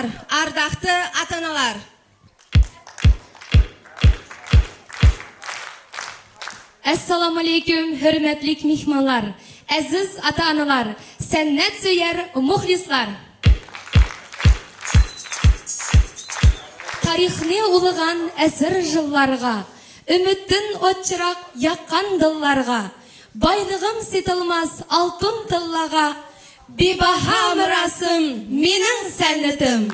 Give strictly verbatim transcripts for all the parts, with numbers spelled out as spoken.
ئارداقتى ئاتا-ئانىلار. ئەسسالامۇئەلەيكۇم، ھۆرمەتلىك مېھمانلار، ئەزىز ئاتا-ئانىلار، سەنئەت سۆيەر مۇخلىسلار! تارىخنى ئۇلىغان ئەسىر يىللارغا، ئۈمىدتىن ئوت چىراغ ياققان دىللارغا، بايلىقىم سېتىلماس ئالتۇن تىللاغا، بىباھا مىراسىم مېنىڭ سەنئىتىم.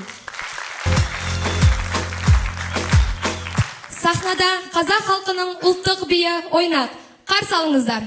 سەھنىدە قازاق خەلقىنىڭ ئۇلتۇق بىيى ئويناق. قارشى ئالىڭىزلار.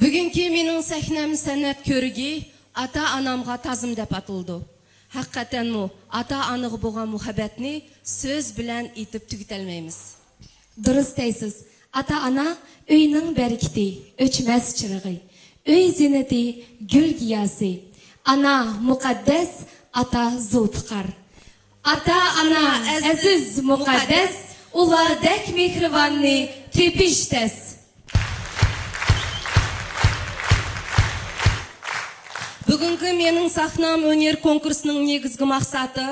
بۈگۈنكى مېنىڭ سەھنەم سەنئەت كۆرۈكى ئاتا-ئانامغا تازىم دەپ ئاتىلىدۇ. ھەقىقەتەنمۇ، ئاتا-ئانىغا بولغان مۇھەببەتنى سۆز بىلەن ئېيتىپ تۈگىتەلمەيمىز. دۇرۇس دەيسىز. ئاتا-ئانا ئۆينىڭ بەرىكىتى، ئۆچمەس چىرىغى، ئۆي زىننىتى، گۈل گىياسى. ئانا مۇقەددەس، ئاتا زۇۋتىقار. ئاتا-ئانا ئەزىز، مۇقەددەس، ئۇلاردەك مېھرىباننى تېپىش تەس. بۈگۈنكى مېنىڭ سەھنەم ئۈنئېر كونكۇرسىنىڭ نېگىزگى مەقسىتى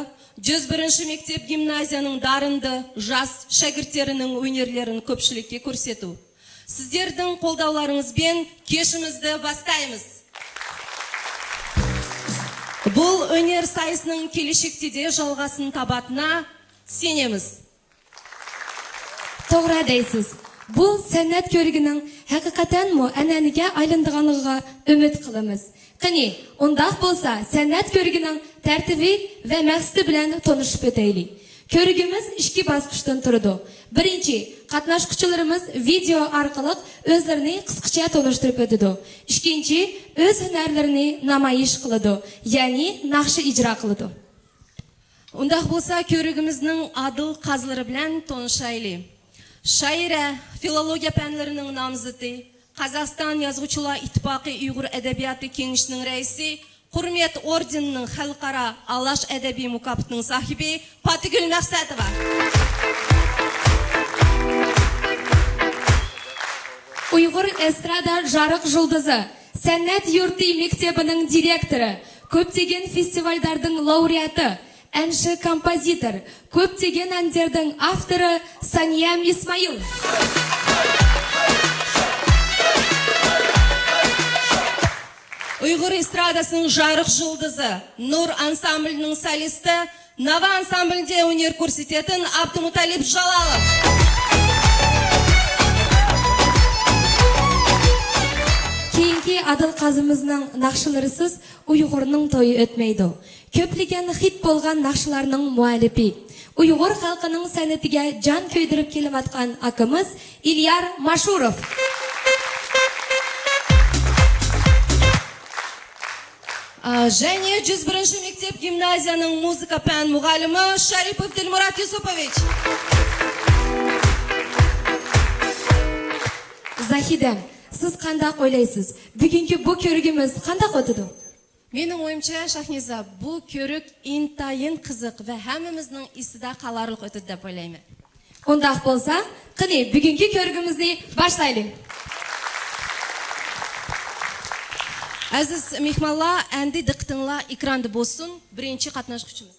جۈز بىرىنچى مەكتەپ گىمنازىيەنىڭ دارىندى ژاس شاگىرتلىرىنىڭ ئۈنئېرلىرىنى كۆپچىلىككە كۆرسىتىۋ. سىزلەردىن قولداۋلارىڭىز بىلەن كېشىمىزنى باستايمىز. بۇ ئۈنئېر سايىسىنىڭ كېلىشىكتىدى جالغاسىنى تاباتنا سېنىمىز. توغرا دەيسىز. بۇ سەنئەت كۆرۈكىنىڭ ھەقىقەتەنمۇ ئەنئەنىگە ئايلىنىدىغانلىقىغا ئۈمىد قىلىمىز. قېنى، ئۇنداق بولسا، سەنئەت كۆرۈكىنىڭ تەرتىپى ۋە مەقسىتى بىلەن تونۇشۇپ ئۆتەيلى. كۆرۈكىمىز ئىككى باسقۇچتىن تۇرىدۇ. بىرىنچى، قاتناشقۇچىلىرىمىز ۋىدېئو ئارقىلىق ئۆزلىرىنى قىسقىچە تونۇشتۇرۇپ ئۆتىدۇ. ئىككىنچى، ئۆز ھۈنەرلىرىنى نامايىش قىلىدۇ، يەنى ناخشا ئىجرا قىلىدۇ. ئۇنداق بولسا، كۆرۈكىمىزنىڭ ئادىل قازىلىرى بىلەن تونۇشايلى. شائىرە، فىلولوگىيە پەنلىرىنىڭ نامزىتى، قازاقىستان يازغۇچىلار ئىتتىپاقى ئۇيغۇر ئەدەبىياتى كېڭىشىنىڭ رەئىسى، ھۆرمەت ئوردېنىنىڭ خەلقئارا ئالاش ئەدەبىي مۇكاپاتىنىڭ ساھىبى پاتىگۈل مەقسەتوۋا. ئۇيغۇر ئېسترادا جارق يۇلدۇزى، سەنئەت يۇرتى مەكتىپىنىڭ دىرېكتورى، كۆپلىگەن فېستىۋاللارنىڭ لاۋرېئاتى، ئەنشە كومپوزىتور، كۆپلىگەن ئەنجىرنىڭ ئاپتورى سانىيەم ئىسمائىل. ئۇيغۇر ئېستراداسىنىڭ جارق يۇلدۇزى، نۇر ئانسامبلىنىڭ سولىستى، ناۋا ئانسامبلىدا ئۈنئېر كۆرسىتىۋاتقان ئابدۇمۇتالىپ جالالوف. كېيىنكى ئادىل قازىمىزنىڭ ناخشىلىرىسىز ئۇيغۇرنىڭ تويى ئۆتمەيدۇ. كۆپلىگەن خىت بولغان ناخشىلارنىڭ مۇئەللىپى، ئۇيغۇر خەلقىنىڭ سەنئىتىگە جان كۆيدۈرۈپ كېلىۋاتقان ئاكىمىز ئىليار ماشۇروف. ئا، ژەنيې يۈز بىرىنچى مەكتەپ گىمنازىيەنىڭ مۇزىكا پەن مۇغەللىمى شەرىپوف دىلمۇرات يۈسۈپوۋىچ. زاھىدەم، سىز قانداق ئويلايسىز؟ بۈگۈنكى بۇ كۆرگۈمىز قانداق ئۆتىدۇ؟ مېنىڭ ئويۇمچە، شاھنىزا، بۇ كۆرۈك ئىنتايىن قىزىق ۋە ھەممىمىزنىڭ ئېسىدە قالارلىق ئۆتىدۇ دەپ ئويلايمەن. ئۇنداق بولسا، قېنى، بۈگۈنكى كۆرگۈمىزنى باشلايلى. ئەزىز مېھمانلار، ئەمدى دىققىتىڭلار ئېكراندا بولسۇن، بىرىنچى قاتناشقۇچىمىز.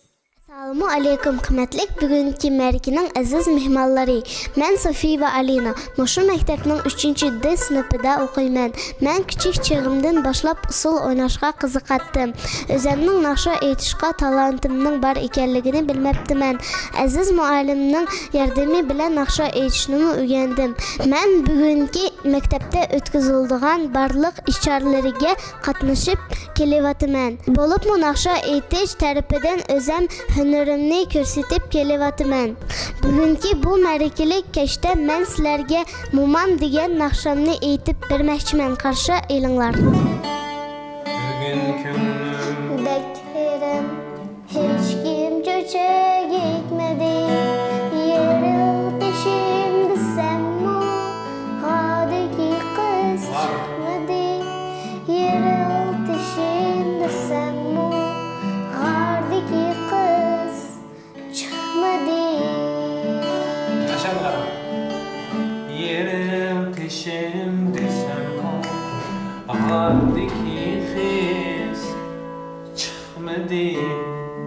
ئەسسالامۇ ئەلەيكۇم، قىممەتلىك بۈگۈنكى مەرىكىنىڭ ئەزىز مېھمانلىرى. مەن سوفىيېۋا ئالىنا، مۇشۇ مەكتەپنىڭ ئۈچىنچى دى سىنىپىدا ئوقۇيمەن. مەن كىچىك چېغىمدىن باشلاپ ئۇسسۇل ئويناشقا قىزىقاتتىم. ئۆزەمنىڭ ناخشا ئېيتىشقا تالانتىمنىڭ بار ئىكەنلىكىنى بىلمەپتىمەن. ئەزىز مۇئەللىمنىڭ ياردىمى بىلەن ناخشا ئېيتىشنىمۇ ئۆگەندىم. مەن بۈگۈنكى مەكتەپتە ئۆتكۈزۈلىدىغان بارلىق ئىش-چارىلىرىگە قاتنىشىپ كېلىۋاتىمەن. بولۇپمۇ ناخشا ئېيتىش تەرىپىدىن ئۆزەم ھۈنىرىمنى كۆرسىتىپ كېلىۋاتىمەن. بۈگۈنكى بۇ مەرىكىلىك كەچتە مەن سىلەرگە مومام دېگەن ناخشامنى ئېيتىپ بەرمەكچىمەن، قارشى ئېلىڭلار. بۈگۈن كۆڭلۈم بەك ھەيران، ھېچكىم چۆچەك ئېيتمىدى. يېرىلتىشىم دېسەممۇ، غاردىكى قىز چىقمىدى. يېرىلتىشىم دېسەممۇ، غاردىكى قىز چىقمىدى. ئاشانغا. يېرىلتىشىم دېسەممۇ، غاردىكى قىز چىقمىدى.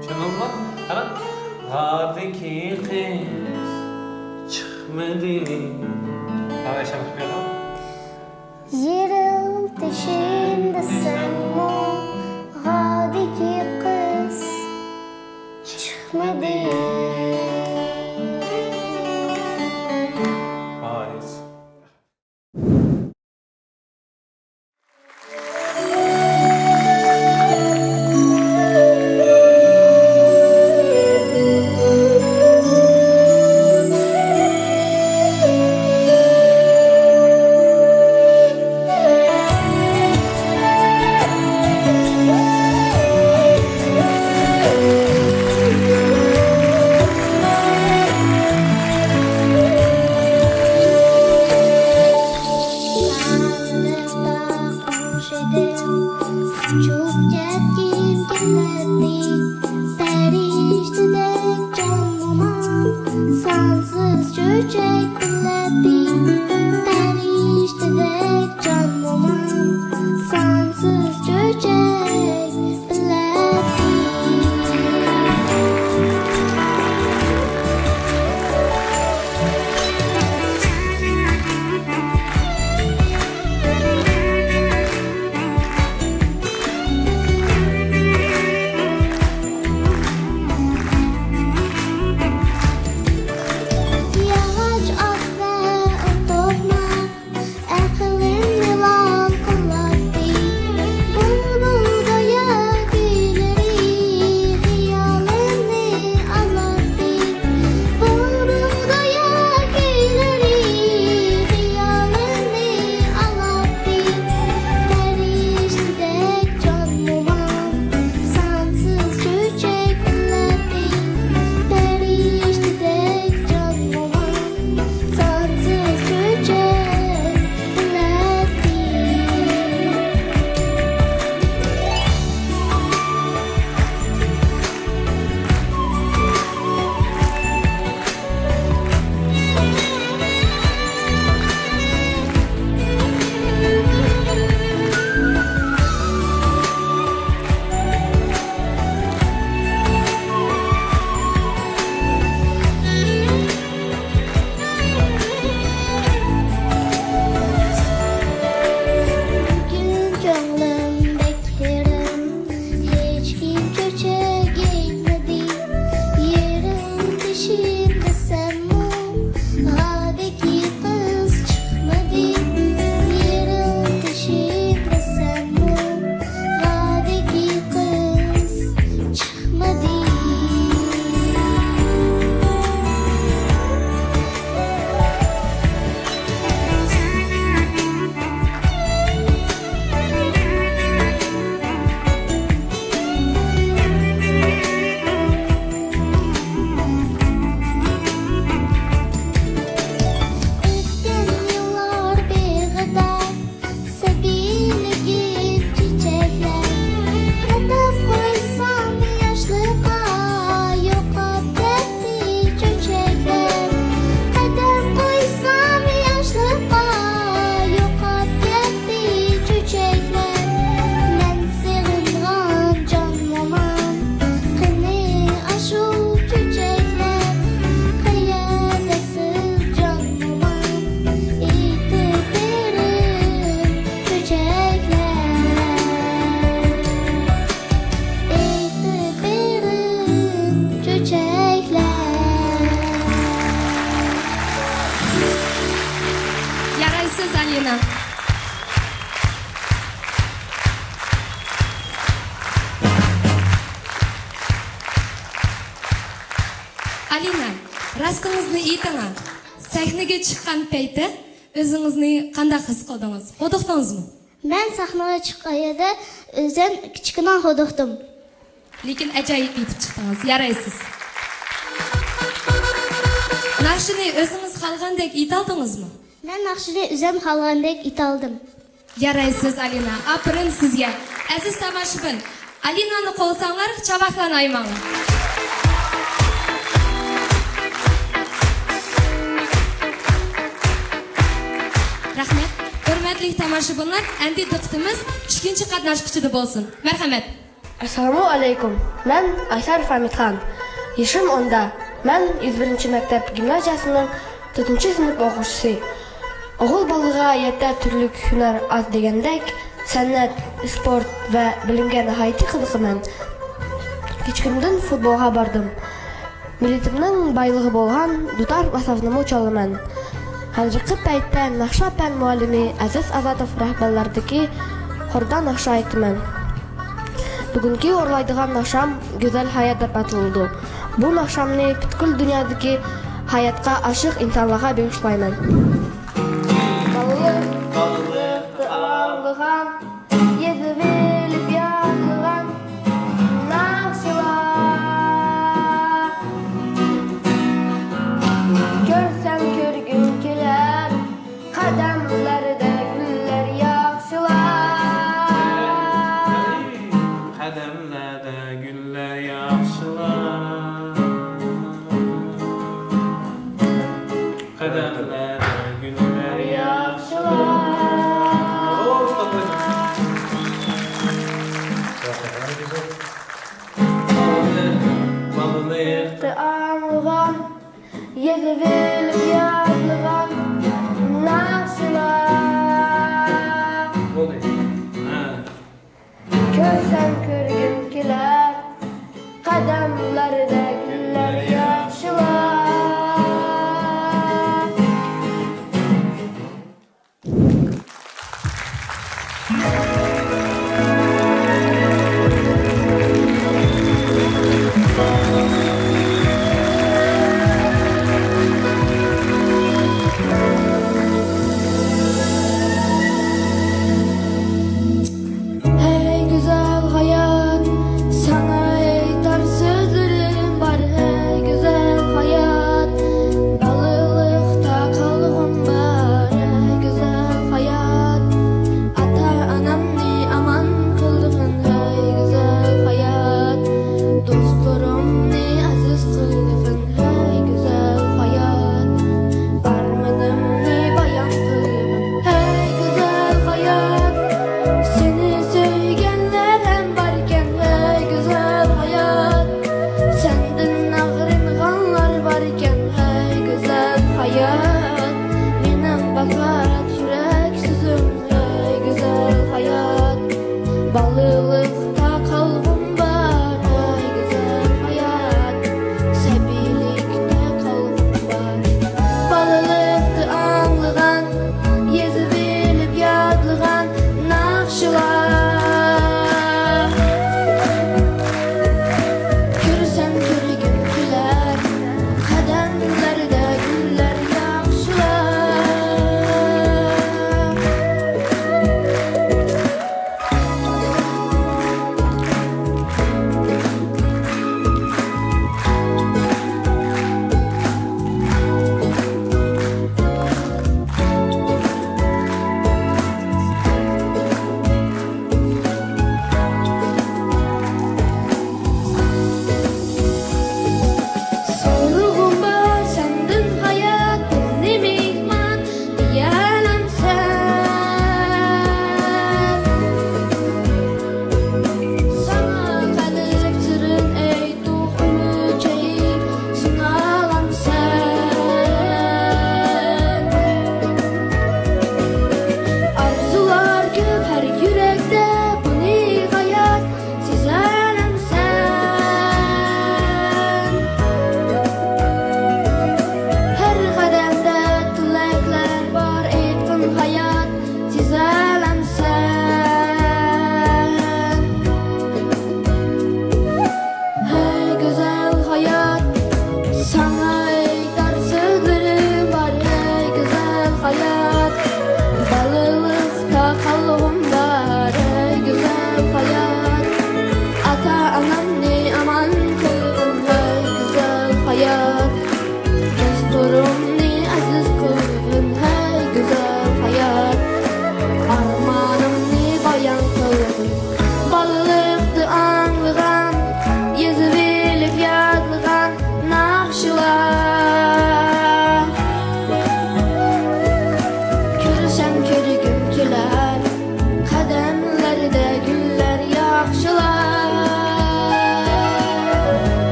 چۈشەندىڭىزمۇ؟ قاراڭ. غاردىكى قىز چىقمىدى. قاراڭ، ئاشانغا. يېرىلتىشىم دېسەممۇ، غاردىكى قىز چىقمىدى. ئۇچۇپ كەتكۈم كېلەتتى، پەرىشتىدەك جان مومام، سانسىز چۆچەك بىلەتتى. پەرىشتىدەك جان مومام، سانسىز چۆچەك بىلەتتى. ياغاچ ئالىنا، راستىڭىزنى ئېيتىڭ، سەھنىگە چىققان پەيتتە ئۆزىڭىزنى قانداق ھېس قىلدىڭىز؟ ھودۇقتىڭىزمۇ؟ مەن سەھنىگە چىققان يەردە ئۆزۈم كىچىككىنە ھودۇقتۇم. لېكىن ئاجايىپ ئېيتىپ چىقتىڭىز، يارايسىز. ناخشىنى ئۆزىڭىز خالىغاندەك ئېيتالدىڭىزمۇ؟ مەن ناخشىنى ئۆزۈم خالىغاندەك ئېيتالدىم. يارايسىز، ئالىنا. ئاپىرىن سىزگە. ئەزىز تاماشىبىن، ئالىنانى قوللىساڭلار، چاۋاكلارنى ئايىماڭلار. رەھمەت. ھۆرمەتلىك تاماشىبىنلار، ئەمدى دىققىتىمىز ئىككىنچى قاتناشقۇچىدا بولسۇن. مەرھەمەت. ئەسسالامۇ ئەلەيكۇم. مەن ئايسەر فامىتخان. يېشىم ئوندا. مەن يۈز بىرىنچى مەكتەپ گىمنازىيەسىنىڭ تۆتىنچى سىنىپ ئوقۇغۇچىسى. ئوغۇل بالىغا يەتتە تۈرلۈك ھۈنەر ئاز دېگەندەك، سەنئەت، ئىسپورت ۋە بىلىمگە ناھايىتى قىزىقىمەن. كىچىكىمدىن فۇتبولغا باردىم. مىللىتىمنىڭ بايلىقى بولغان دۇتار باساۋنىمۇ چالىمەن. ھازىرقى پەيتتە ناخشا پەن مۇئەللىمى ئەزىز ئازاتوف رەھبەرلىكىدىكى خوردا ناخشا ئېيتىمەن. بۈگۈنكى ئورۇنلايدىغان ناخشام گۈزەل ھايات دەپ ئاتىلىدۇ. بۇ ناخشامنى پۈتكۈل دۇنيادىكى ھاياتقا ئاشىق ئىنسانلارغا بېغىشلايمەن. بالىلىقتا ئاڭلىغان، يېزىۋېلىپ يادلىغان ناخشىلار. كۆرسەم كۆرگۈم كېلەر، قەدەملەردە گۈللەر ياخشىلار. قەدەملەردە گۈللەر ياخشىلار. قەدەملەردە گۈللەر ياخشىلار. بالىلىقتا ئاڭلىغان، يېزىۋېلىپ يادلىغان ناخشىلار. بولدى. ھە. كۆرسەم كۆرگۈم كېلەر، قەدەملەردە گۈللەر ياخشىلار. ھەي گۈزەل ھايات،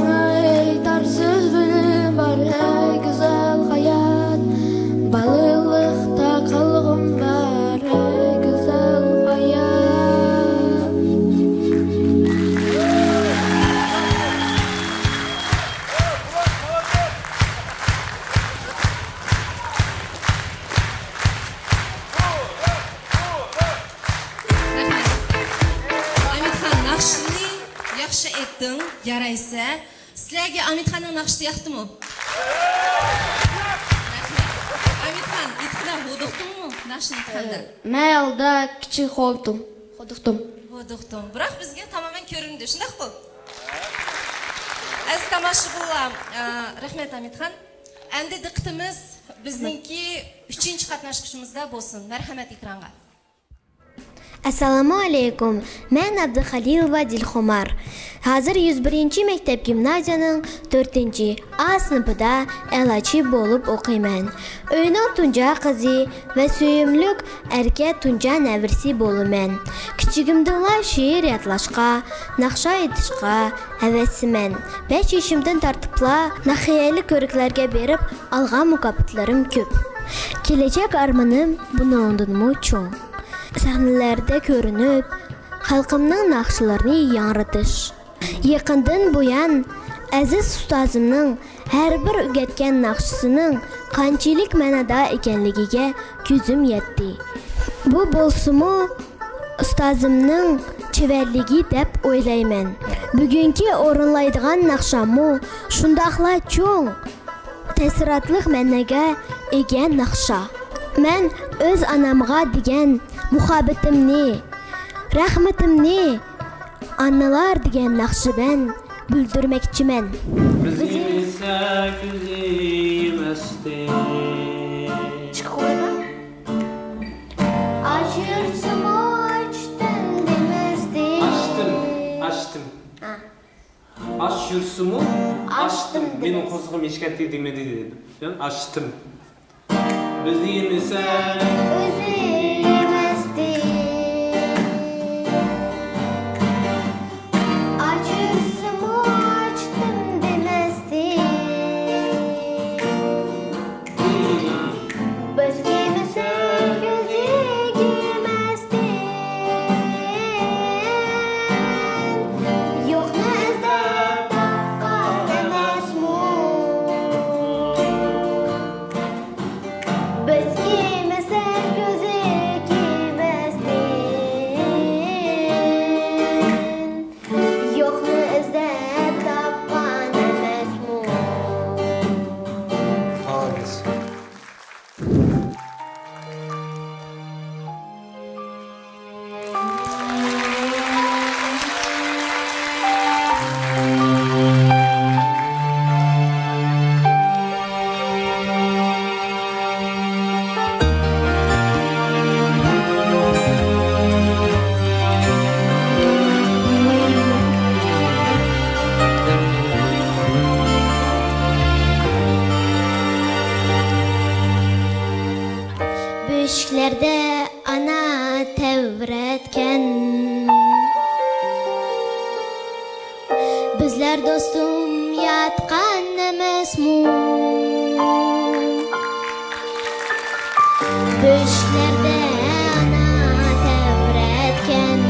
ئەي تارسىز بىلىم بار، ئەي گۈزەل ھايات، بالىلىقتا قالغۇم بار، ئەي گۈزەل ھايات. رەھمەت. ئامىتخان، ناخشىنى ياخشى ئېيتتىڭ، يارايسە. سىلەرگە ئامىتخاننىڭ ناخشىسى ياقتىمۇ؟ رەھمەت. ئامىتخان، ئېيتقىنا، ھودۇقتۇڭمۇ ناخشىنى ئېيتقاندا؟ مەن ئالدىدا كىچىك ھودۇقتۇم. ھودۇقتۇم. ھودۇقتۇڭ. بىراق بىزگە تامامەن كۆرۈنمىدى، شۇنداققۇ؟ ئەزىز تاماشىبىنلار، ئە، رەھمەت ئامىتخان. ئەمدى دىققىتىمىز بىزنىڭكى ئۈچىنچى قاتناشقۇچىمىزدا بولسۇن. مەرھەمەت ئېكرانغا. ئەسسالامۇ ئەلەيكۇم. مەن ئابدۇخەلىلوۋا دىلخۇمار. ھازىر يۈز بىرىنچى مەكتەپ گىمنازىيەنىڭ تۆتىنچى ئا سىنىپىدا ئەلاچى بولۇپ ئوقۇيمەن. ئۆينىڭ تۇنجى قىزى ۋە سۆيۈملۈك ئەركە تۇنجى نەۋرىسى بولىمەن. كىچىكىمدىنلا شېئىر يادلاشقا، ناخشا ئېيتىشقا ھەۋەسلىمەن. بەش يېشىمدىن تارتىپلا ناھىيەلىك كۆرىكلەرگە بېرىپ ئالغان مۇكاپاتلىرىم كۆپ. كېلەچەك ئارمىنىم بۇنىڭدىنمۇ چوڭ. سەھنىلەردە كۆرۈنۈپ، خەلقىمنىڭ ناخشىلىرىنى ياڭرىتىش. يېقىندىن بۇيان ئەزىز ئۇستازىمنىڭ ھەر بىر ئۆگەتكەن ناخشىسىنىڭ قانچىلىك مەنىدار ئىكەنلىكىگە كۆزۈم يەتتى. بۇ بولسىمۇ ئۇستازىمنىڭ چېۋەرلىكى دەپ ئويلايمەن. بۈگۈنكى ئورۇنلايدىغان ناخشاممۇ شۇنداقلا چوڭ تەسىراتلىق مەنىگە ئىگە ناخشا. مەن ئۆز ئانامغا دېگەن مۇھەببىتىمنى، رەھمىتىمنى ئانىلار دېگەن ناخشا بىلەن بىلدۈرمەكچىمەن. بىز يېمىسەك ئۆزى يېمەستى. ئاچ يۈرسىمۇ ئاچتىم دېمەستى. ئاچتىم، ئاچتىم. ھە. ئاچ يۈرسىمۇ ئاچتىم ئاچتىم دېمەس. مېنىڭ قورسىقىم ئېچىكەتتى دېمىدى دېدىم. مەن ئاچتىم. بىز يېمىسەك ئۆزى يېمەستى. ئاچ يۈرسىمۇ ئاچتىم دېمەستى. بىز يېمىسەك ئۆزى يېمەستىن، يوقنى ئىزدەپ تاپقان ئەمەسمۇ. بىز يېمىسەك ئۆزى يېمەستىن، يوقنى ئىزدەپ تاپقان ئەمەسمۇ. بۆشۈكلەردە ئانا تەۋرەتكەن. بىزلەر دوستۇم ياتقان ئەمەسمۇ؟ بۆشۈكلەردە ئانا تەۋرەتكەن.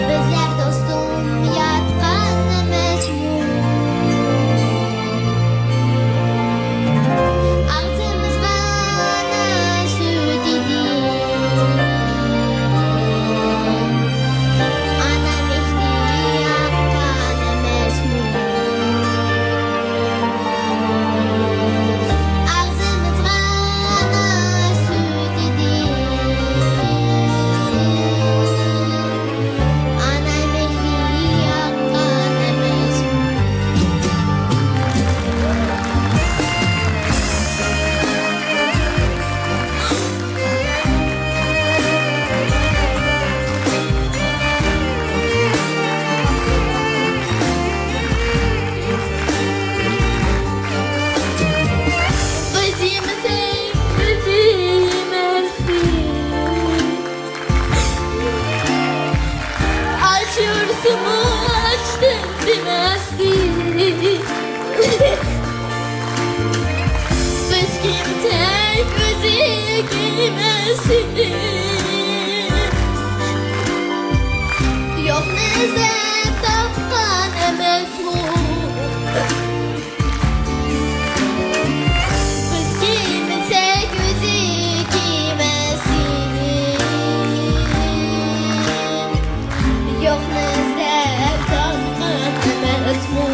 بىزلەر دوستۇم ياتقان ئەمەسمۇ؟ ئاغزىمىزغا ئانا سۈتىدى. ئانا مېھرى ئاققان ئەمەسمۇ؟ ئاغزىمىزغا يوقنى ئىزدەپ تاپقان ئەمەسمۇ؟ بىز كىيمىسەك ئۆزى كىيمەسلىك. يوقنى ئىزدەپ تاپقان ئەمەسمۇ؟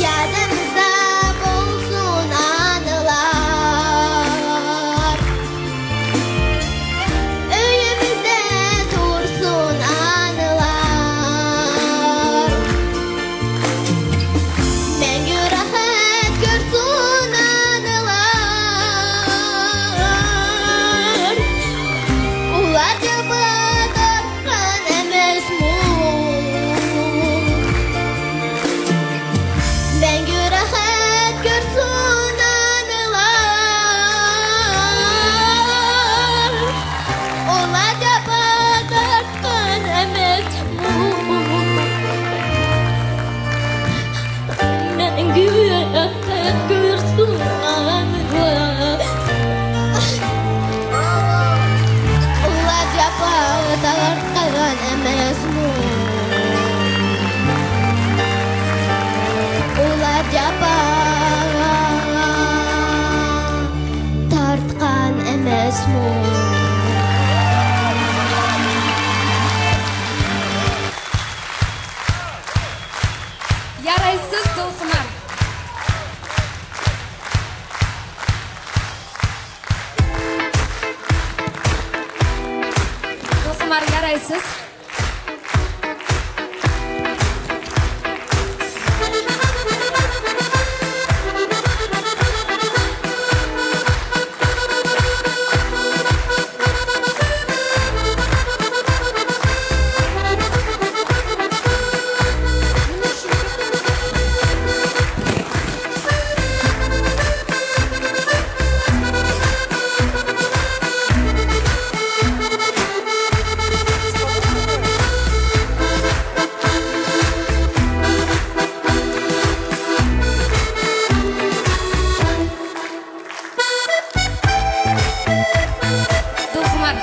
يادىمىزدا بولسۇن ئانىلار. ئۆيىمىزدە تۇرسۇن ئانىلار. مەڭگۈ راھەت كۆرسۇن ئانىلار. ئۇلار جاپا تارتقان ئەمەسمۇ؟ مەڭگۈ راھەت كۆرسۇن ئانىلار. ئۇلار جاپا تارتقان ئەمەسمۇ؟ مەڭگۈ راھەت كۆرسۇن ئانىلار. ئۇلار جاپا تارتقان ئەمەسمۇ؟ ئۇلار جاپا تارتقان ئەمەسمۇ؟ يارايسىز، دىلخۇمار. دىلخۇمار، يارايسىز. دىلخۇمار،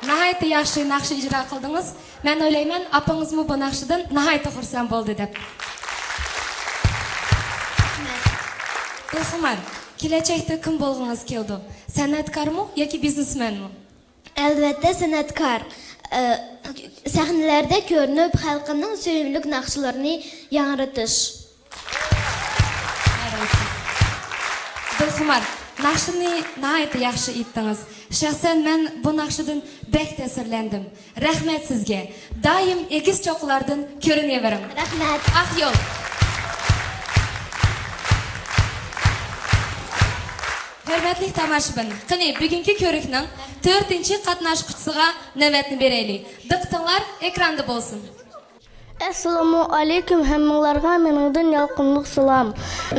ناھايىتى ياخشى ناخشا ئىجرا قىلدىڭىز. مەن ئويلايمەن، ئاپىڭىزمۇ بۇ ناخشىدىن ناھايىتى خۇرسەن بولدى دەپ. دىلخۇمار، كېلەچەكتە كىم بولغۇڭىز كېلىدۇ؟ سەنئەتكارمۇ ياكى بىزنېسمەنمۇ؟ ئەلۋەتتە، سەنئەتكار. ئە، سەھنىلەردە كۆرۈنۈپ، خەلقىمنىڭ سۆيۈملۈك ناخشىلىرىنى ياڭرىتىش. دىلخۇمار، ناخشىنى ناھايىتى ياخشى ئېيتتىڭىز. شەخسەن مەن بۇ ناخشىدىن بەك تەسىرلەندىم. رەھمەت سىزگە. دائىم ئېگىز چوققىلاردىن كۆرۈنۈۋېرىڭ. رەھمەت. ئاق يول. ھۆرمەتلىك تاماشىبىن، قېنى، بۈگۈنكى كۆرۈكنىڭ تۆتىنچى قاتناشقۇچىسىغا نۆۋەتنى بېرەيلى. دىققىتىڭلار ئېكراندا بولسۇن. ئەسسالامۇ ئەلەيكۇم ھەممىڭلارغا مېنىڭدىن يالقۇنلۇق سالام.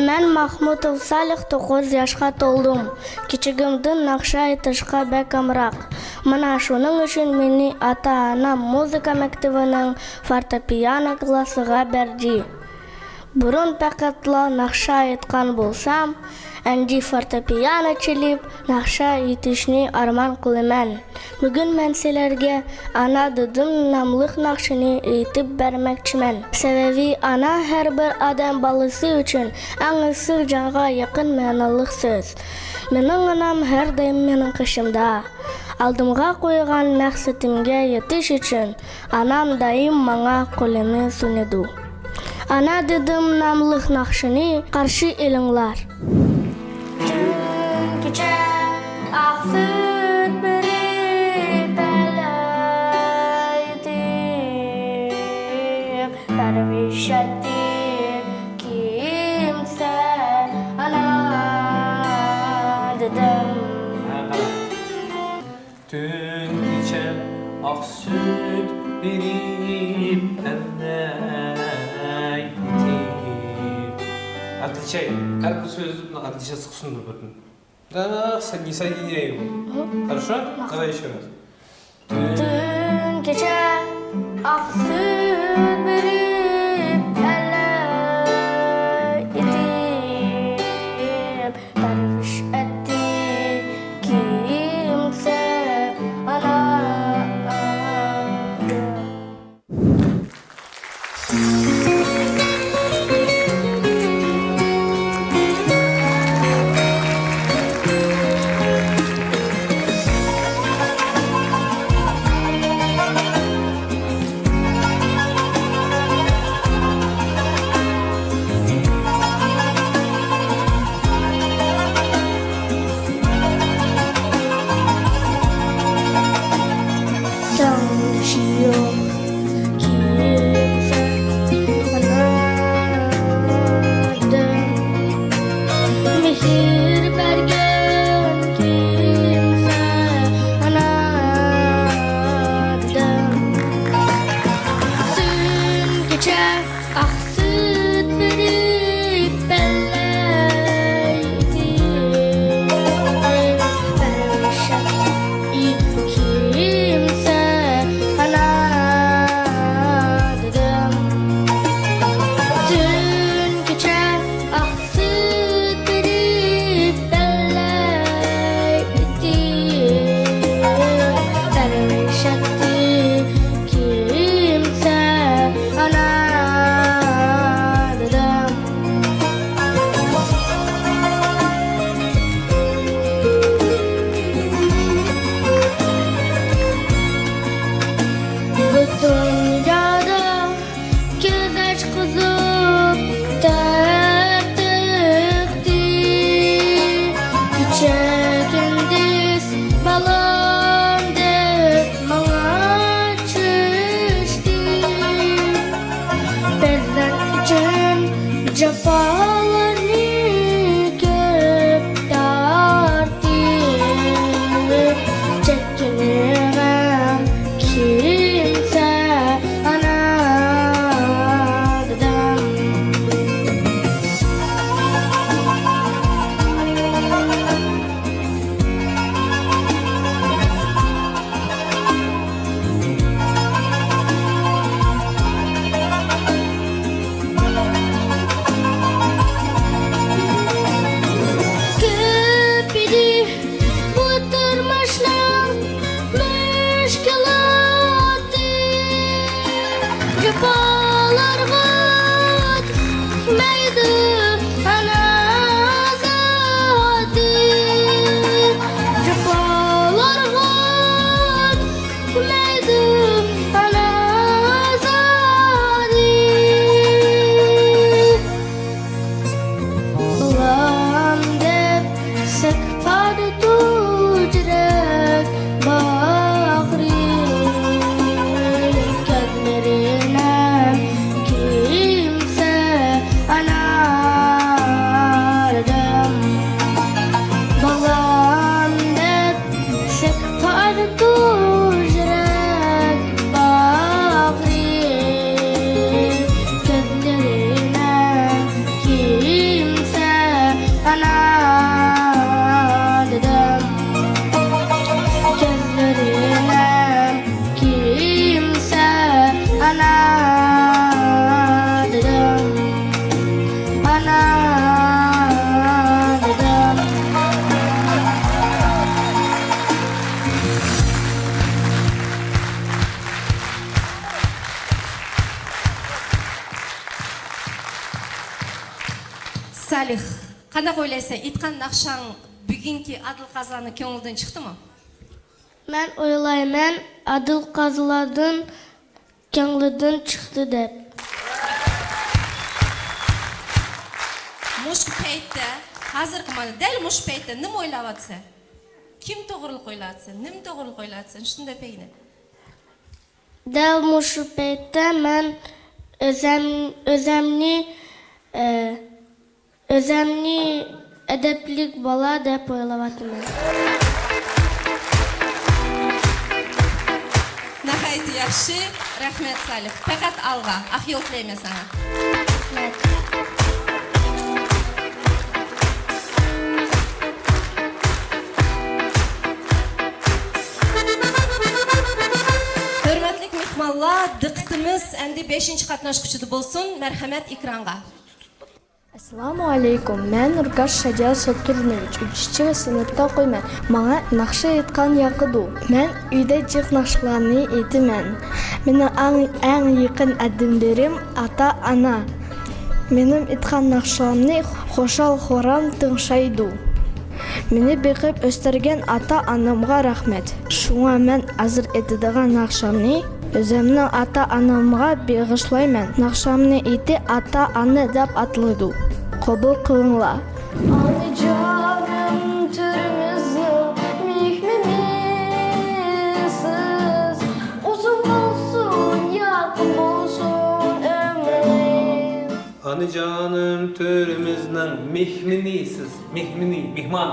مەن ماخمۇتوف سالىھ، توققۇز ياشقا تولدۇم. كىچىكىمدىن ناخشا ئېيتىشقا بەك ئامراق. مانا شۇنىڭ ئۈچۈن مېنى ئاتا-ئانام مۇزىكا مەكتىۋىنىڭ فورتېپىئانو كلاسىغا بەردى. بۇرۇن پەقەتلا ناخشا ئېيتقان بولسام، ئەمدى فورتېپىئانو چېلىپ، ناخشا ئېيتىشنى ئارمان قىلىمەن. بۈگۈن مەن سىلەرگە ئانا دېدىم ناملىق ناخشىنى ئېيتىپ بەرمەكچىمەن. سەۋەبى، ئانا ھەر بىر ئادەم بالىسى ئۈچۈن ئەڭ ئېسىل، جانغا يېقىن مەنىلىق سۆز. مېنىڭ ئانام ھەر دائىم مېنىڭ قېشىمدا. ئالدىمغا قويغان مەقسىتىمگە يېتىش ئۈچۈن ئانام دائىم ماڭا قولىنى سۇنىدۇ. ئانا دېدىم ناملىق ناخشىنى قارشى ئېلىڭلار. تۈن كېچە ئاق سۈت بېرىپ ئەلەيتىم، پەرۋىشەتتى كىمسە ئانا دېدىم. تۈن كېچە ئاق سۈت بېرىپ ئەلەيتىم. ئەندىشە، ھەر بىر سۆزىنى ئەندىشە سىقسۇن بىر-بىرىدىن. Да, садись, садись. Хорошо? Давай ещё раз. Dün gece aksın biri edim, perviş etti kimse ana. Tanışıyor kimse anladım. Mehir vergen kimse anladım. Dün gece aksın biri belleydi. Perişan kimse anladım. Dün gece aksın biri belleydi. Perişan kimse anladım. Bu dünyada göz açqızıp tartıqtı. Gece gündüz balam dep mağa çüştü. Bizler için cefalarını köp tarttı. Çekilmem kimse anladım. Köp idi bu turmuşnun müşkülatı. Cefalarga meydi ana zati. Cefalarga meydi ana zati. Balam dep sek pardı yürek bağrı. Gözlerine kimse anardım. Balam dep sek pardı yürek bağrı. Gözlerine kimse ana dedim. Gözlerine kimse ana dedim. Ana dedim. سالىھ، قانداق ئويلايسەن، ئېيتقان ناخشاڭ بۈگۈنكى ئادىل قازىلارنىڭ كۆڭلىدىن چىقتىمۇ؟ مەن ئويلايمەن، ئادىل قازىلاردىن كۆڭلىدىن چىقتى دەپ. مۇشۇ پەيتتە، ھازىرقى مانا دەل مۇشۇ پەيتتە نېمە ئويلاۋاتىسەن؟ كىم توغرىلىق ئويلاۋاتىسەن؟ نېمە توغرىلىق ئويلاۋاتىسەن؟ شۇنداق دېگىنە. دەل مۇشۇ پەيتتە مەن ئۆزەم، ئۆزەمنى، ئە، ئۆزەمنى ئەدەپلىك بالا دەپ ئويلاۋاتىمەن. ناھايىتى ياخشى. رەھمەت، سالىھ. پەقەت ئالغا. ئاق يول تىلەيمەن ساڭا. رەھمەت. مېھمانلار، دىققىتىمىز ئەمدى بەشىنچى قاتناشقۇچىدا بولسۇن. مەرھەمەت، ئېكرانغا. ئەسسالامۇ ئەلەيكۇم. مەن نۇركاش شاجار ساتۇرنوۋىچ، ئۈچىنچى سىنىپتا ئوقۇيمەن. ماڭا ناخشا ئېيتقان ياقىدۇ. مەن ئۆيدە جىق ناخشىلارنى ئېيتىمەن. مېنىڭ ئەڭ، ئەڭ يېقىن ئادەملىرىم ئاتا-ئانا. مېنىڭ ئېيتقان ناخشامنى خۇشال-خۇرام تىڭشايدۇ. مېنى بېقىپ ئۆستۈرگەن ئاتا-ئانامغا رەھمەت. شۇڭا مەن ھازىر ئېيتىدىغان ناخشامنى ئۆزۈمنىڭ ئاتا-ئانامغا بېغىشلايمەن. ناخشامنىڭ ئېتى ئاتا-ئانا دەپ ئاتىلىدۇ. قوبۇل قىلىڭلار. ئانىجانىم، تۆرىمىزنىڭ مېھمىنى سىز. ئۇزۇن بولسۇن، يارقىن بولسۇن ئۆمرىڭىز. ئانىجانىم، تۆرىمىزنىڭ مېھمىنى سىز. مېھمىنى، مېھمان.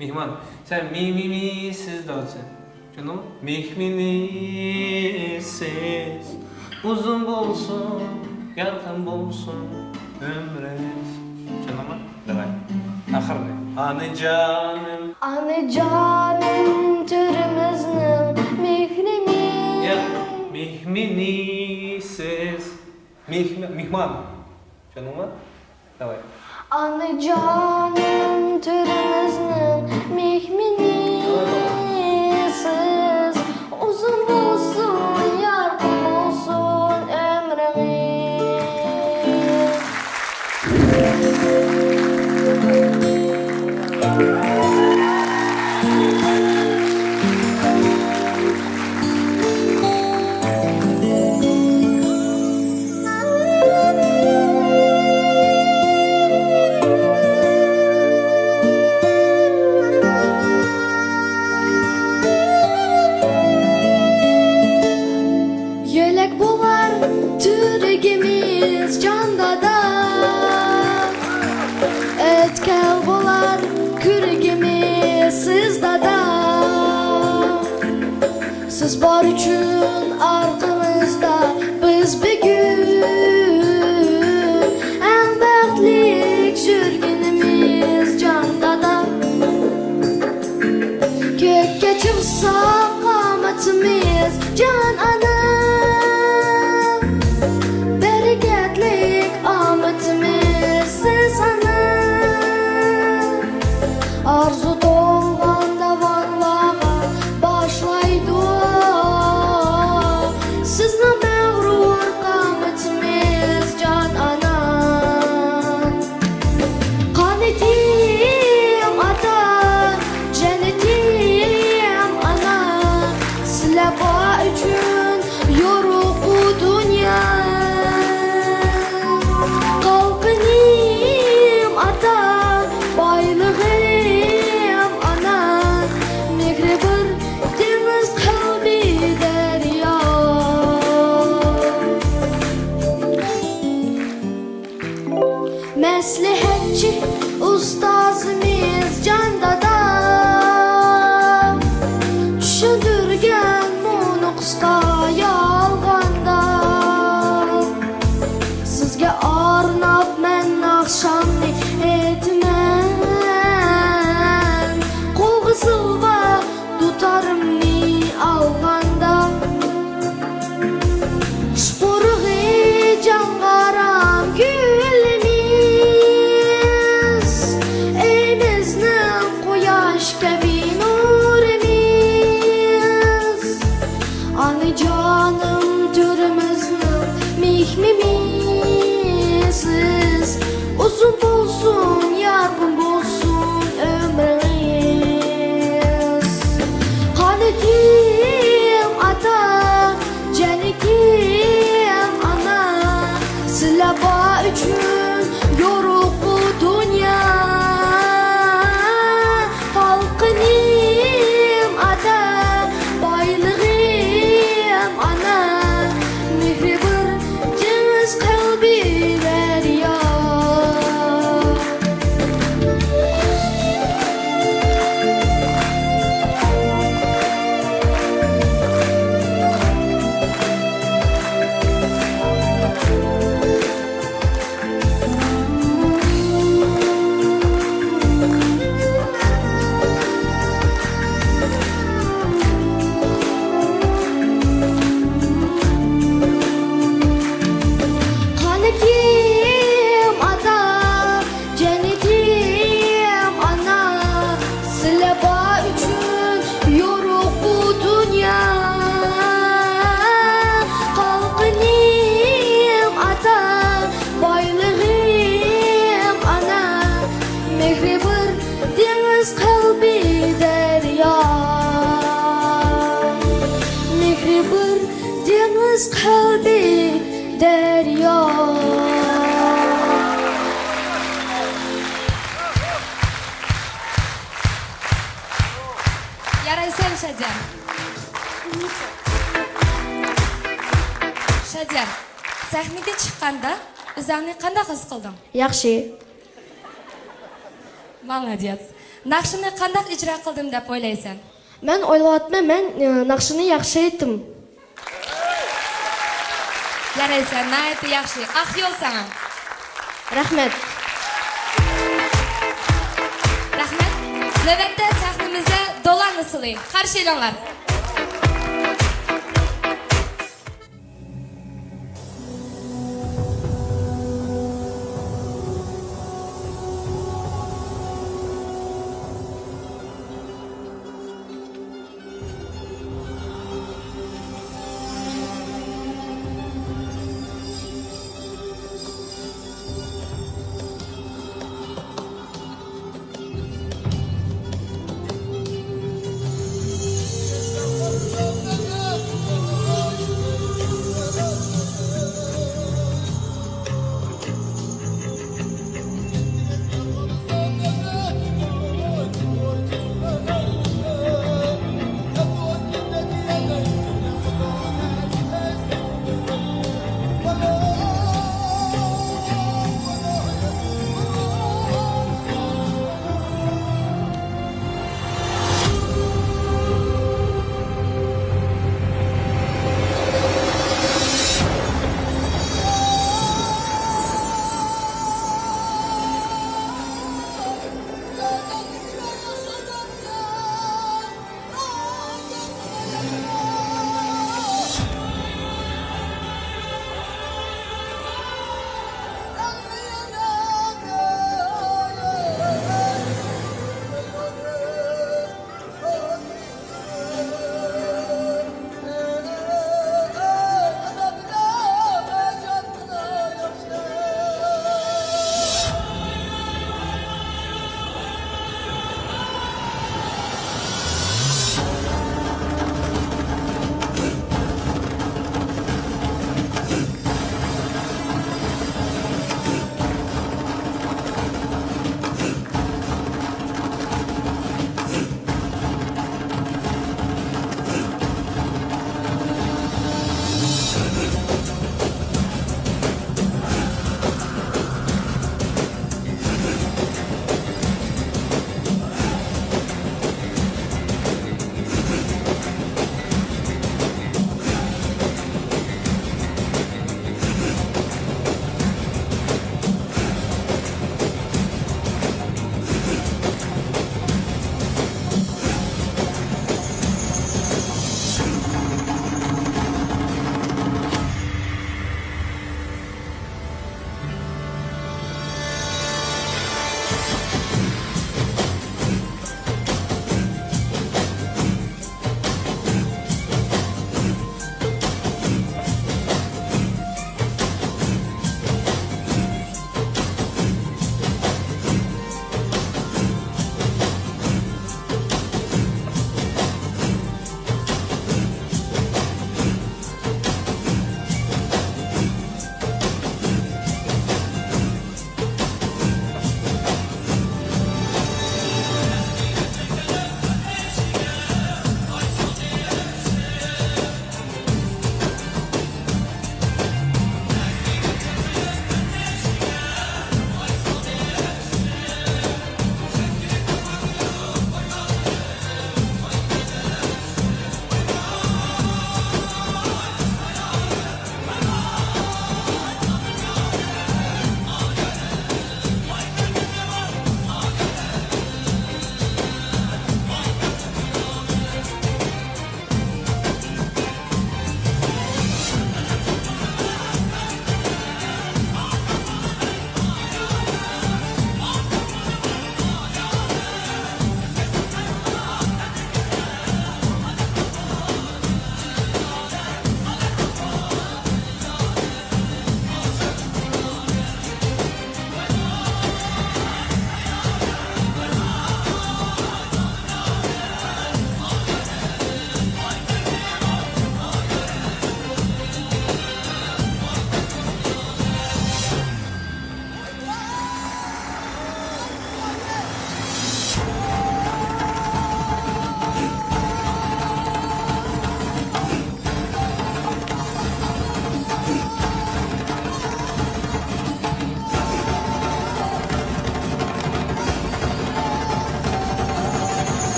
مېھمان. سەن مى، مى، مى، سىز دەۋاتىسەن. چۈشەندىڭمۇ؟ مېھمىنى سىز. ئۇزۇن بولسۇن، يارقىن بولسۇن ئۆمرىڭىز. چۈشەندىڭمۇ؟ داۋاي. ئاخىرىنى. ئانىجانىم. ئانىجانىم، تۆرىمىزنىڭ مېھرىنى. ياق، مېھمىنى سىز. مېھم-، مېھمان. چۈشەندىڭمۇ؟ داۋاي. ئانىجانىم، تۆرىمىزنىڭ مېھمىنى سىز. ئۇزۇن بولسۇن، يارقىن بولسۇن ئۆمرىڭىز. يۆلەك بولار تۈرگىمىز جان دادا، ئۆتكەل بولار كۆرگىمىز سىز دادا. سىز بار ئۈچۈن ئارقىمىزدا بىز بۈگۈن، ئەڭ بەختلىك يۈرگىنىمىز جان دادا. كۆككە چىقسا قامىتىمىز جان ئانا، بەرىكەتلىك ئامىتىمىز سىز ئانا. ئارزۇ تولغان داۋانلارغا باشلايدۇ سىزنىڭ مەغرۇر قامىتىمىز جان ئانا. قانىتىم ئاتا، جەننىتىم ئانا، سىلەر بار ئۈچۈن يورۇق بۇ دۇنيا. قالقىنىم ئاتا، بايلىقىم ئانا، مېھرى بىر دېڭىز، قەلبى دەريا. مەسلىھەتچى ئۇستازىمىز جان دادا، چۈشەندۈرگەن مۇنۇ قىسقا يالغاندا. سىزگە ئارناپ مەن ناخشامنى ئېيتىمەن، قولغا زىلۋا دۇتارىمنى ئالغاندا. ئىشقورۇغى جانغارام گۈلىمىز، ئۆيىمىزنىڭ قۇياش كەبى نۇرىمىز. ئانىجانىم، تۆرىمىزنىڭ مېھمىنى سىز. ئۇزۇن بولسۇن، يارقىن بولسۇن ئۆمرىڭىز. قانىتىم ئاتا، جەننىتىم ئانا، سىلەر بار ئۈچۈن يورۇق بۇ دۇنيا. قالقىنىم ئاتا، بايلىقىم ئانا، مېھرى بىر دېڭىز، قەلبى دەريا. قىلدى دەريا. يارايسەن، شاجار. شاجار، سەھنىگە چىققاندا ئۆزۈڭنى قانداق ھېس قىلدىڭ؟ ياخشى. مالاديېس. ناخشىنى قانداق ئىجرا قىلدىم دەپ ئويلايسەن؟ مەن ئويلاۋاتىمەن، مەن، ئى، ناخشىنى ياخشى ئېيتتىم. يارايسەن، ناھايىتى ياخشى. ئاق يول ساڭا. رەھمەت. رەھمەت. نۆۋەتتە سەھنىمىزدە دولان ئۇسسۇلى. قارشى ئېلىڭلار.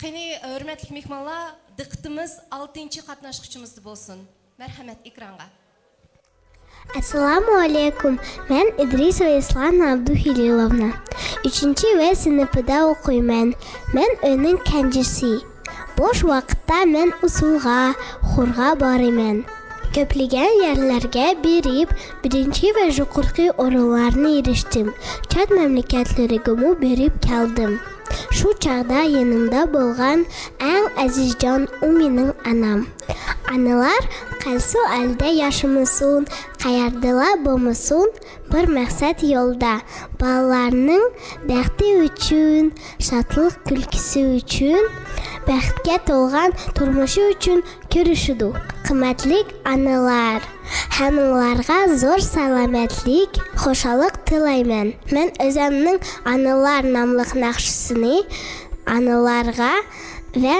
قېنى، ھۆرمەتلىك مېھمانلار، دىققىتىمىز ئالتىنچى قاتناشقۇچىمىزدا بولسۇن. مەرھەمەت، ئېكرانغا. ئەسسالامۇ ئەلەيكۇم. مەن ئىدرىسوۋا ئېسلان ئابدۇھېلىلوۋنا. ئۈچىنچى ۋە سىنىپىدا ئوقۇيمەن. مەن ئۆينىڭ كەنجىسى. بوش ۋاقىتتا مەن ئۇسسۇلغا، خورغا بارىمەن. كۆپلىگەن يەرلەرگە بېرىپ، بىرىنچى ۋە يۇقىرىقى ئورۇنلارنى ئېرىشتىم. چەت مەملىكەتلىرىگىمۇ بېرىپ كەلدىم. شۇ چاغدا يېنىمدا بولغان ئەڭ ئەزىزجان ئۇ مېنىڭ ئانام. ئانىلار قايسى ئەلدە ياشىمىسۇن، قەيەردىلا بولمىسۇن، بىر مەقسەت يولدا. بالىلارنىڭ بەختى ئۈچۈن، شادلىق كۈلكىسى ئۈچۈن، بەختكە تولغان تۇرمۇشى ئۈچۈن كۈرىشىدۇ. قىممەتلىك ئانىلار، ھەممىڭلارغا زور سالامەتلىك، خۇشاللىق تىلەيمەن. مەن ئۆزەمنىڭ ئانىلار ناملىق ناخشىسىنى ئانىلارغا ۋە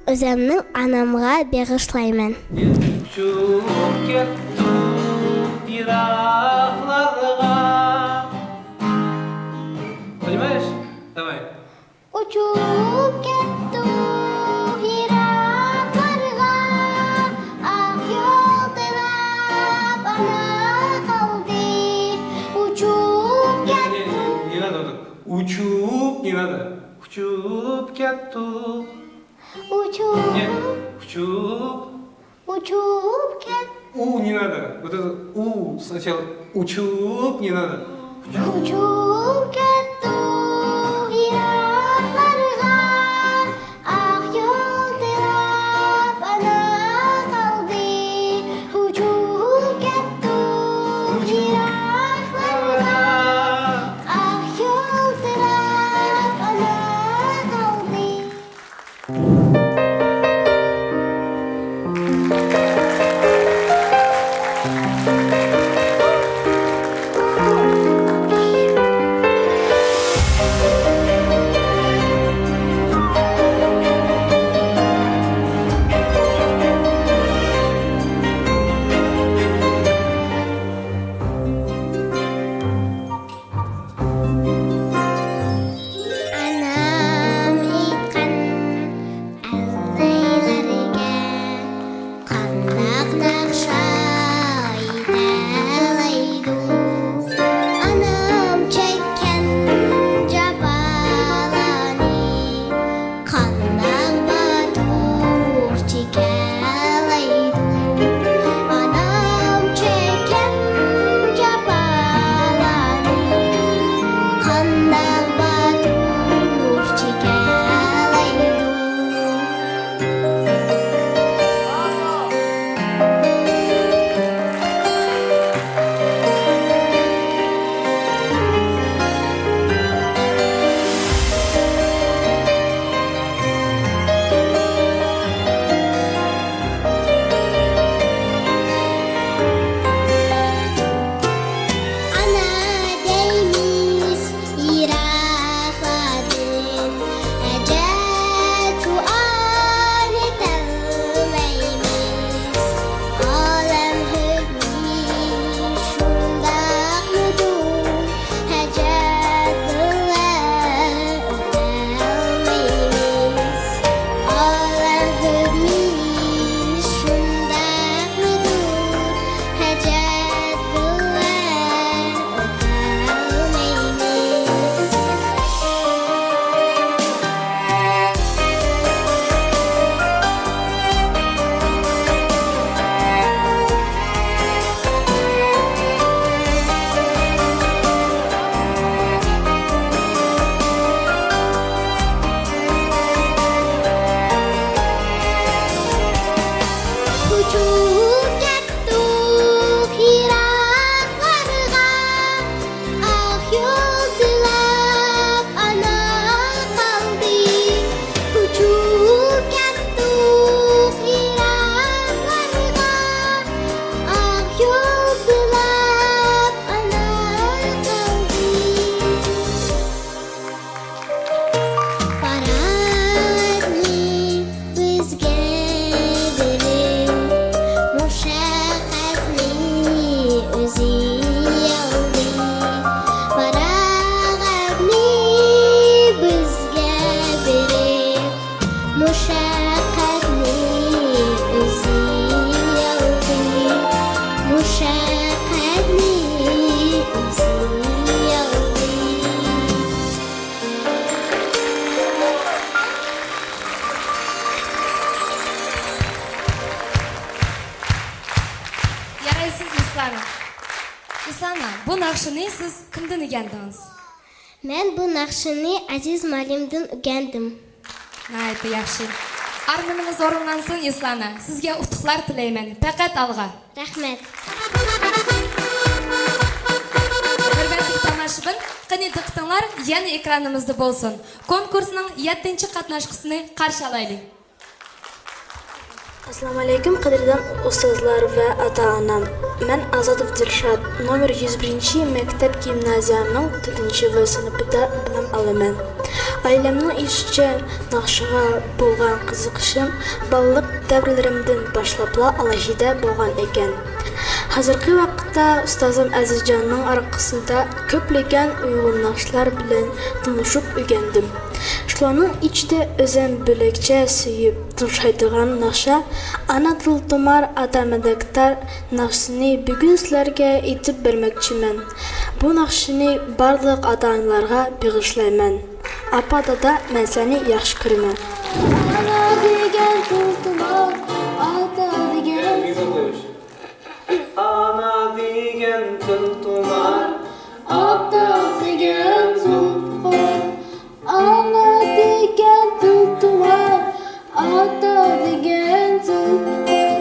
ئۆزەمنىڭ ئانامغا بېغىشلايمەن. ئۇچۇپ كەتتۇق يىراقلارغا. Понимаешь? Давай. ئۇچۇپ كەتتۇق يىراقلارغا، ئاق يول تىلەپ ئانا قالدى. ئۇچۇپ كەتتۇق. Не надо, не надо. ئۇچۇپ، не надо. ئۇچۇپ كەتتۇق. ئۇچۇپ. Не, ئۇچۇپ. ئۇچۇپ كەت. ئۇ не надо. Вот это у сначала. ئۇچۇپ не надо. ئۇچۇپ كەتتۇق يىراقلارغا، ئاق يول تىلەپ ئانا قالدى. ئۇچۇپ كەتتۇق يىراقلارغا، ئاق يول تىلەپ ئانا قالدى. ئانام ئېيتقان ئەللەيلەرگە قانداق ناخشا ئېيتەلەيدۇ؟ ئانام چەككەن جاپالارنى قانداق باتۇر چېكەلەيدۇ؟ ئانام چەككەن جاپالارنى قانداق باتۇر چېكەلەيدۇ؟ ئانا دەيمىز يىراقلاردىن، ھاجەت دۇئانى ئېيتەلمەيمىز. ئالەم ھۆكمى شۇنداقمىدۇ؟ ھاجەت بىلەن ئۆتەلمەيمىز. ئالەم ھۆكمى شۇنداقمىدۇ؟ ھاجەت بىلەن ئۆتەلمەيمىز. ئۇچۇپ كەتتۇق يىراقلارغا، ئاق يول تىلەپ ئانا قالدى. ئۇچۇپ كەتتۇق يىراقلارغا، ئاق يول تىلەپ ئانا قالدى. پاراتنى بىزگە بېرىپ، مۇشەققەتنى ئۆزى ئالدى. پاراتنى ناخشىنى سىز كىمدىن ئۆگەندىڭىز؟ مەن بۇ ناخشىنى ئەزىز مۇئەللىمدىن ئۆگەندىم. ناھايىتى ياخشى. ئارمىنىڭىز ئورۇنلانسۇن، يۇسلانا. سىزگە ئۇتۇقلار تىلەيمەن. پەقەت ئالغا. رەھمەت. ھۆرمەتلىك تاماشىبىن، قېنى دىققىتىڭلار يەنە ئېكرانىمىزدا بولسۇن. كونكۇرسنىڭ يەتتىنچى قاتناشقۇسىنى قارشى ئالايلى. ئەسسالامۇئەلەيكۇم، قەدىردان ئۇستازلار ۋە ئاتا-ئانام. مەن ئازادوف دىلشات، نومېر يۈز بىرىنچى مەكتەپ گىمنازىيەنىڭ تۆتىنچى ۋە سىنىپىدا بىلىم ئالىمەن. ئائىلەمنىڭ ئېيتىشىچە، ناخشىغا بولغان قىزىقىشىم بالىلىق دەۋرلىرىمدىن باشلاپلا ئالاھىدە بولغان ئىكەن. ھازىرقى ۋاقىتتا ئۇستازىم ئەزىزجاننىڭ ئارقىسىدا كۆپلىگەن ئۇيغۇر ناخشىلار بىلەن تونۇشۇپ ئۆگەندىم. شۇلارنىڭ ئىچىدە ئۆزۈم بۆلەكچە سۆيۈپ تىڭشايدىغان ناخشا ئانا تىل تۇمار، ئاتا مەدەكدار ناخشىسىنى بۈگۈن سىلەرگە ئېيتىپ بەرمەكچىمەن. بۇ ناخشىنى بارلىق ئاتا-ئانىلارغا بېغىشلايمەن. ئاپا، دادا، مەن سەنى ياخشى كۆرىمەن. ئانا دېگەن تىل تۇمار، ئاتا دېگەن ئانا دېگەن تىل تۇمار، ئاتا دېگەن زۇلپىقار. ئانا دېگەن تىل تۇمار، ئاتا دېگەن زۇلپىقار.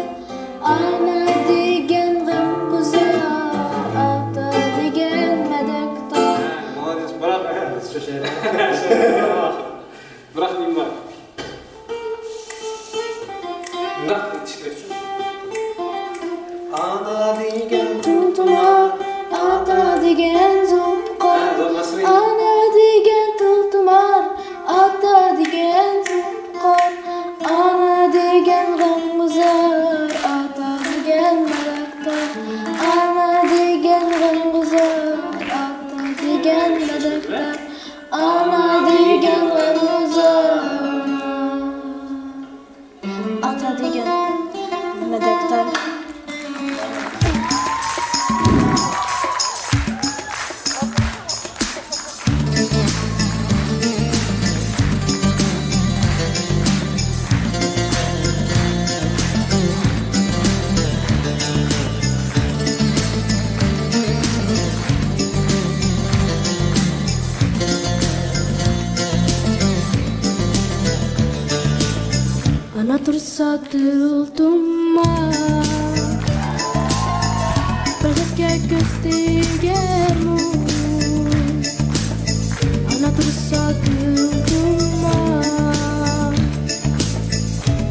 ئانا دېگەن غەمگۈزار، ئاتا دېگەن مەدەتكار. مالادېس، بىراق، بىراق نېمە بار؟ مۇنداق ئېيتىش كېرەك. ئانا دېگەن تىل تۇمار، ئاتا دېگەن زۇلپىقار. ھە، زور، ئاستىراق. ئانا دېگەن تىل تۇمار، ئاتا دېگەن زۇلپىقار. ئانا دېگەن غەمگۈزار، ئاتا دېگەن مەدەتكار. ئانا دېگەن غەمگۈزار، ئاتا دېگەن مەدەتكار. ئانا دېگەن غەمگۈزار، ئاتا دېگەن مەدەتكار. ئانا تۇرسا تىل تۇمار، پەرزەنتكە كۆز تېگەرمۇ؟ ئانا تۇرسا تىل تۇمار،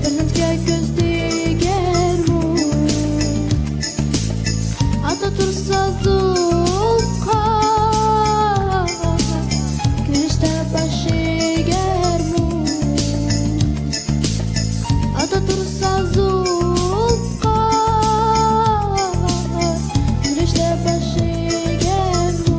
پەرزەنتكە كۆز تېگەرمۇ؟ ئاتا تۇرسا زۇلپىقار، كۈرەشتە باش ئېگەرمۇ؟ ئاتا تۇرسا زۇلپىقار، كۈرەشتە باش ئېگەرمۇ؟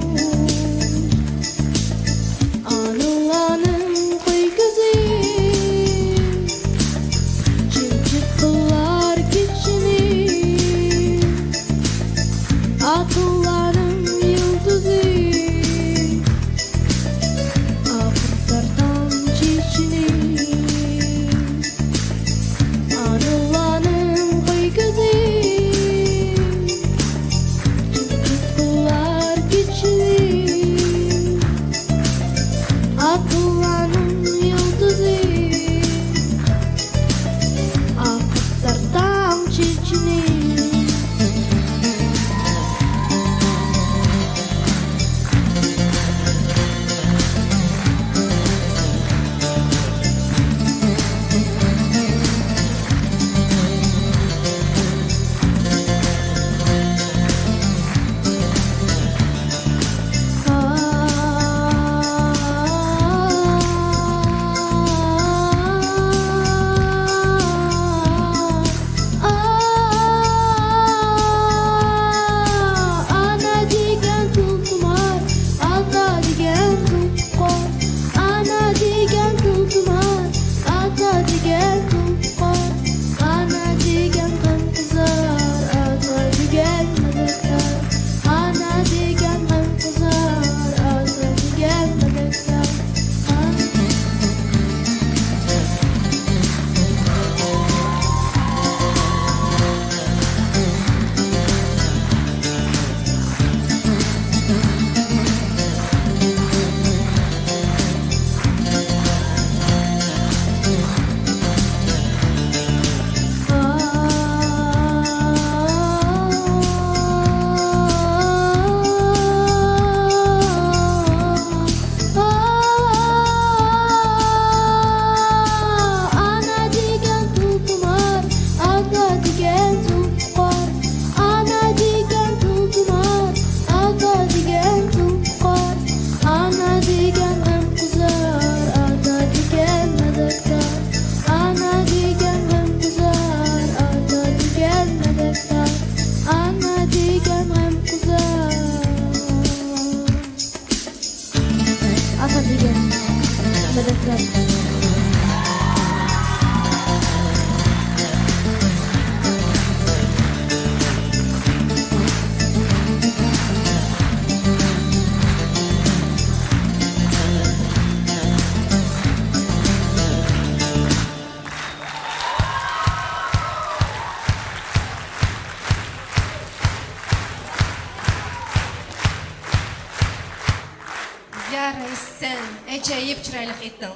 يا رەئىس، سەن ئەجايىپ چىرايلىق ئېيتتىڭ.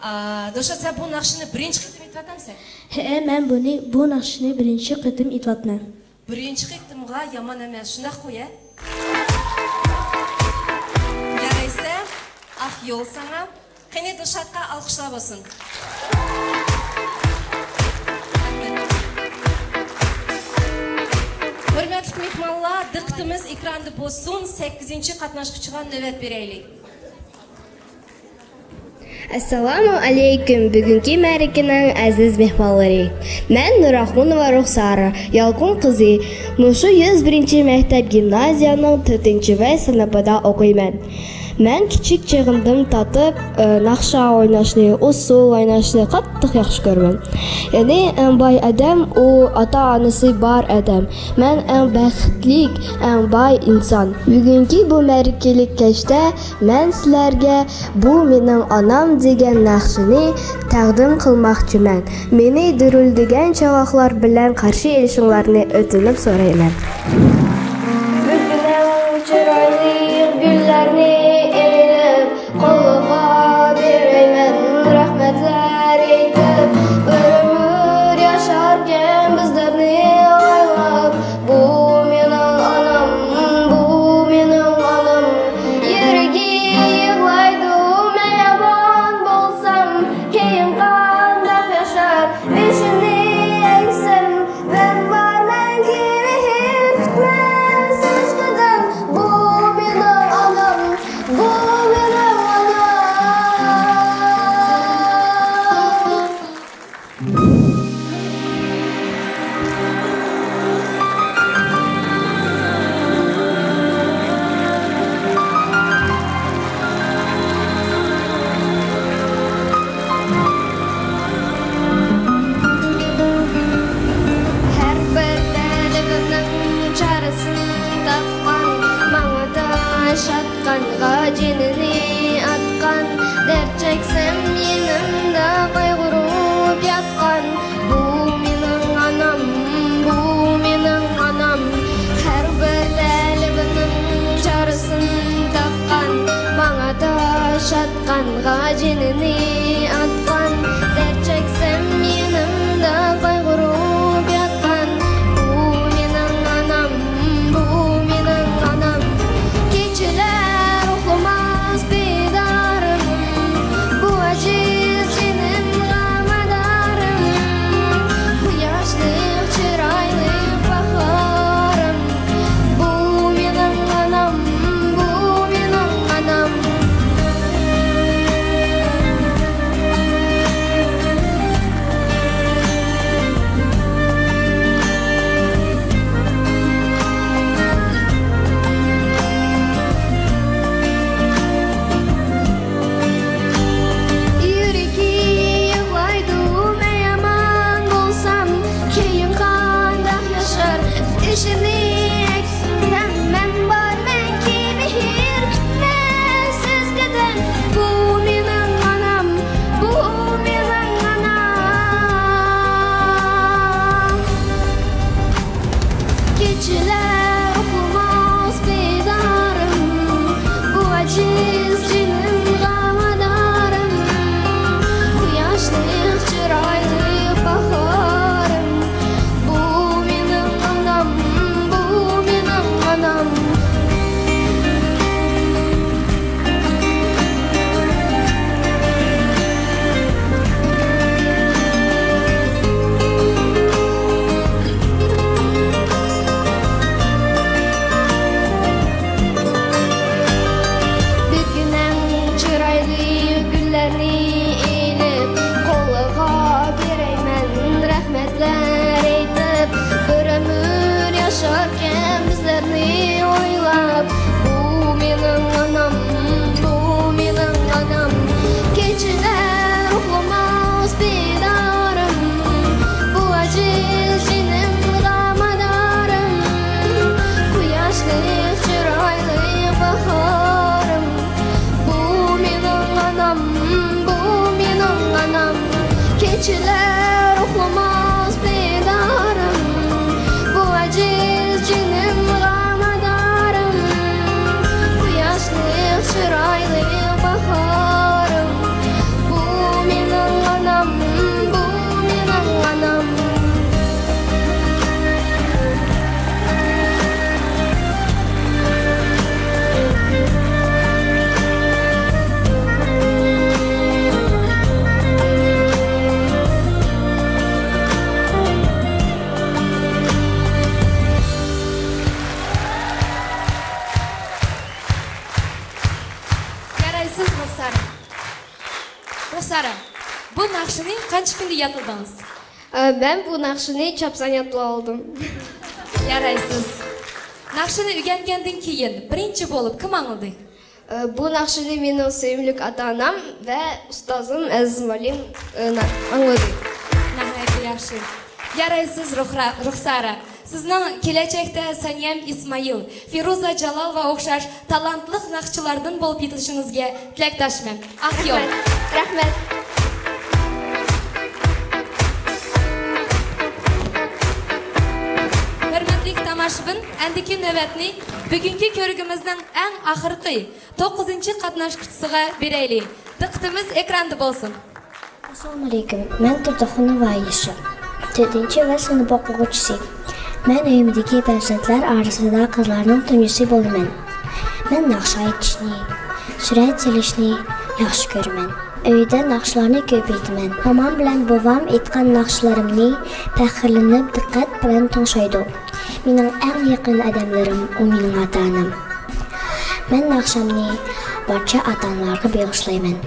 ئا، دىلشات، سەن بۇ ناخشىنى بىرىنچى قېتىم ئېيتىۋاتامسەن؟ ھەئە، مەن بۇنى، بۇ ناخشىنى بىرىنچى قېتىم ئېيتىۋاتىمەن. بىرىنچى قېتىمغا يامان ئەمەس، شۇنداققۇ يە؟ يارايسە، ئاق يول ساڭا. قېنى، دىلشاتقا ئالقىشلار بولسۇن. ھۆرمەتلىك مېھمانلار، دىققىتىمىز ئېكراندا بولسۇن، سەككىزىنچى قاتناشقۇچىغا نۆۋەت بېرەيلى. ئەسسالامۇ ئەلەيكۇم، بۈگۈنكى مەرىكىنىڭ ئەزىز مېھمانلىرى. مەن نۇراخۇنوۋا رۇخسارە يالقۇن قىزى، مۇشۇ يۈز بىرىنچى مەكتەپ گىمنازىيەنىڭ تۆتىنچى ۋە سىنىپىدا ئوقۇيمەن. مەن كىچىك چېغىمدىن تارتىپ، ئى، ناخشا ئويناشنى، ئۇسسۇل ئويناشنى قاتتىق ياخشى كۆرىمەن. يەنى ئەڭ باي ئادەم ئۇ ئاتا-ئانىسى بار ئادەم. مەن ئەڭ بەختلىك، ئەڭ باي ئىنسان. بۈگۈنكى بۇ مەرىكىلىك كەچتە مەن سىلەرگە بۇ مېنىڭ ئانام دېگەن ناخشىنى تەقدىم قىلماقچىمەن. مېنى دۈرۈلدىگەن چاۋاكلار بىلەن قارشى ئېلىشىڭلارنى ئۆتۈنۈپ سورايمەن. بۈگۈنەڭ چىرايلىق گۈللەرنى ئېلىپ، قولغا بېرەيمەن رەھمەتلەر ئېيتىپ. بىر ئۆمۈر ياشاركەن بىزلەرنى ئايلاپ، بۇ مېنىڭ ئانام، بۇ مېنىڭ ئانام. يۈرىكى يىغلايدۇ، مەھرىبان بولسام، كېيىن قانداق ياشار؟ بېشىنى ئەگسەم، مەن بارمەن، كېيىن مېھىر كۈتمەم، سىز قەدەم. بۇ مېنىڭ ئانام، بۇ مېنىڭ ئانام. ھەر بىر تەلىپىمنىڭ چارىسىنى تاپقان، ماڭا تاش ئاتقانغا جېنىنى ئاتقان، دەرد چەكسەم يېنىمدا قايغۇرۇپ ياتقان، بۇ مېنىڭ ئانام، بۇ مېنىڭ ئانام. ھەر بىر تەلىپىمنىڭ چارىسىنى تاپقان، ماڭا تاش ئاتقانغا جېنىنى ئاتقان، دەرد چەكسەم يېنىمدا قايغۇرۇپ ياتقان، بۇ مېنىڭ ئانام، بۇ مېنىڭ ئانام. كېچىلەر ئۇخلىماس بىدارىم، بۇ ئاجىز جېنىمغا مادارىم، بۇ ياشلىق چىرايلىق باھارىم. بۇ مېنىڭ ئانام، بۇ مېنىڭ ئانام. كىشىلەر ئۇخلىماس بىدارىم، بۇ ئاجىز جېنىمغا مادارىم، قۇياشلىق چىرايلىق باھارىم، بۇ مېنىڭ ئانام، بۇ مېنىڭ ئانام. يارايسىز، رۇخسارە. رۇخسارە، بۇ ناخشىنى قانچە كۈندە يادلىدىڭىز؟ ئە، مەن بۇ ناخشىنى چاپسان يادلاپ ئالدىم. يارايسىز. ناخشىنى ئۆگەنگەندىن كېيىن بىرىنچى بولۇپ كىم ئاڭلىدى؟ ئە، بۇ ناخشىنى مېنىڭ سۆيۈملۈك ئاتا-ئانام ۋە ئۇستازىم ئەزىز مۇئەللىم، ئە، نا-، ئاڭلىدى. ناھايىتى ياخشى. يارايسىز، رۇخرا-، رۇخسارە. سىزنىڭ كېلەچەكتە سانىيەم ئىسمائىل، فىرۇزە جالالغا ئوخشاش تالانتلىق ناخشىچىلاردىن بولۇپ يېتىلىشىڭىزگە تىلەكداشمەن. ئاق يول. رەھمەت. رەھمەت. ھۆرمەتلىك تاماشىبىن، ئەندىكى نۆۋەتنى بۈگۈنكى كۆرگۈمىزنىڭ ئەڭ ئاخىرقى توققۇزىنچى قاتناشقۇچىسىغا بېرەيلى. دىققىتىمىز ئېكراندا بولسۇن. ئەسسالامۇئەلەيكۇم، مەن تۇردۇخۇنۇۋا يۈسۈپ، تۆتىنچى ۋە سىنىپ ئوقۇغۇچىسى. مەن ئۆيۈمدىكى پەرزەنتلەر ئارىسىدا قىزلارنىڭ تۇنجىسى بولىمەن. مەن ناخشا ئېيتىشنى، سۈرەت سېلىشنى ياخشى كۆرىمەن. ئۆيدە ناخشىلارنى كۆپ ئېيتىمەن. مامام بىلەن بوۋام ئېيتقان ناخشىلىرىمنى پەخىرلىنىپ دىققەت بىلەن تىڭشايدۇ. مېنىڭ ئەڭ يېقىن ئادەملىرىم ئۇ مېنىڭ ئاتا-ئانام. مەن ناخشامنى بارچە ئاتا-ئانىلارغا بېغىشلايمەن.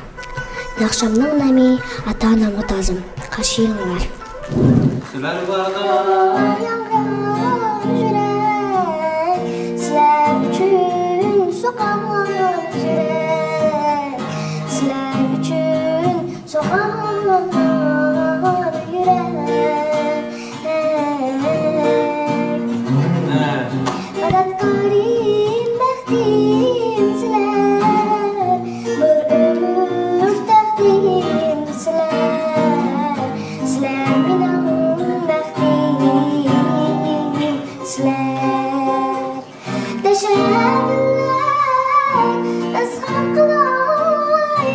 ناخشامنىڭ نامى ئاتا-ئانامغا تازىم. قارشى ئېلىڭلار. سىلەر باردا ياڭرايدۇ يۈرەك، سىلەر ئۈچۈن سوقامدۇ يۈرەك، سىلەر ئۈچۈن سوقامدۇ يۈرەك. مەدەتكارىم، بەختىم سىلەر، بىر ئۆمۈر تەقدىم سىلەر، سىلەر مېنىڭ بەختىم سىلەر. تەشەننىلەر ئىزھار قىلايمەن.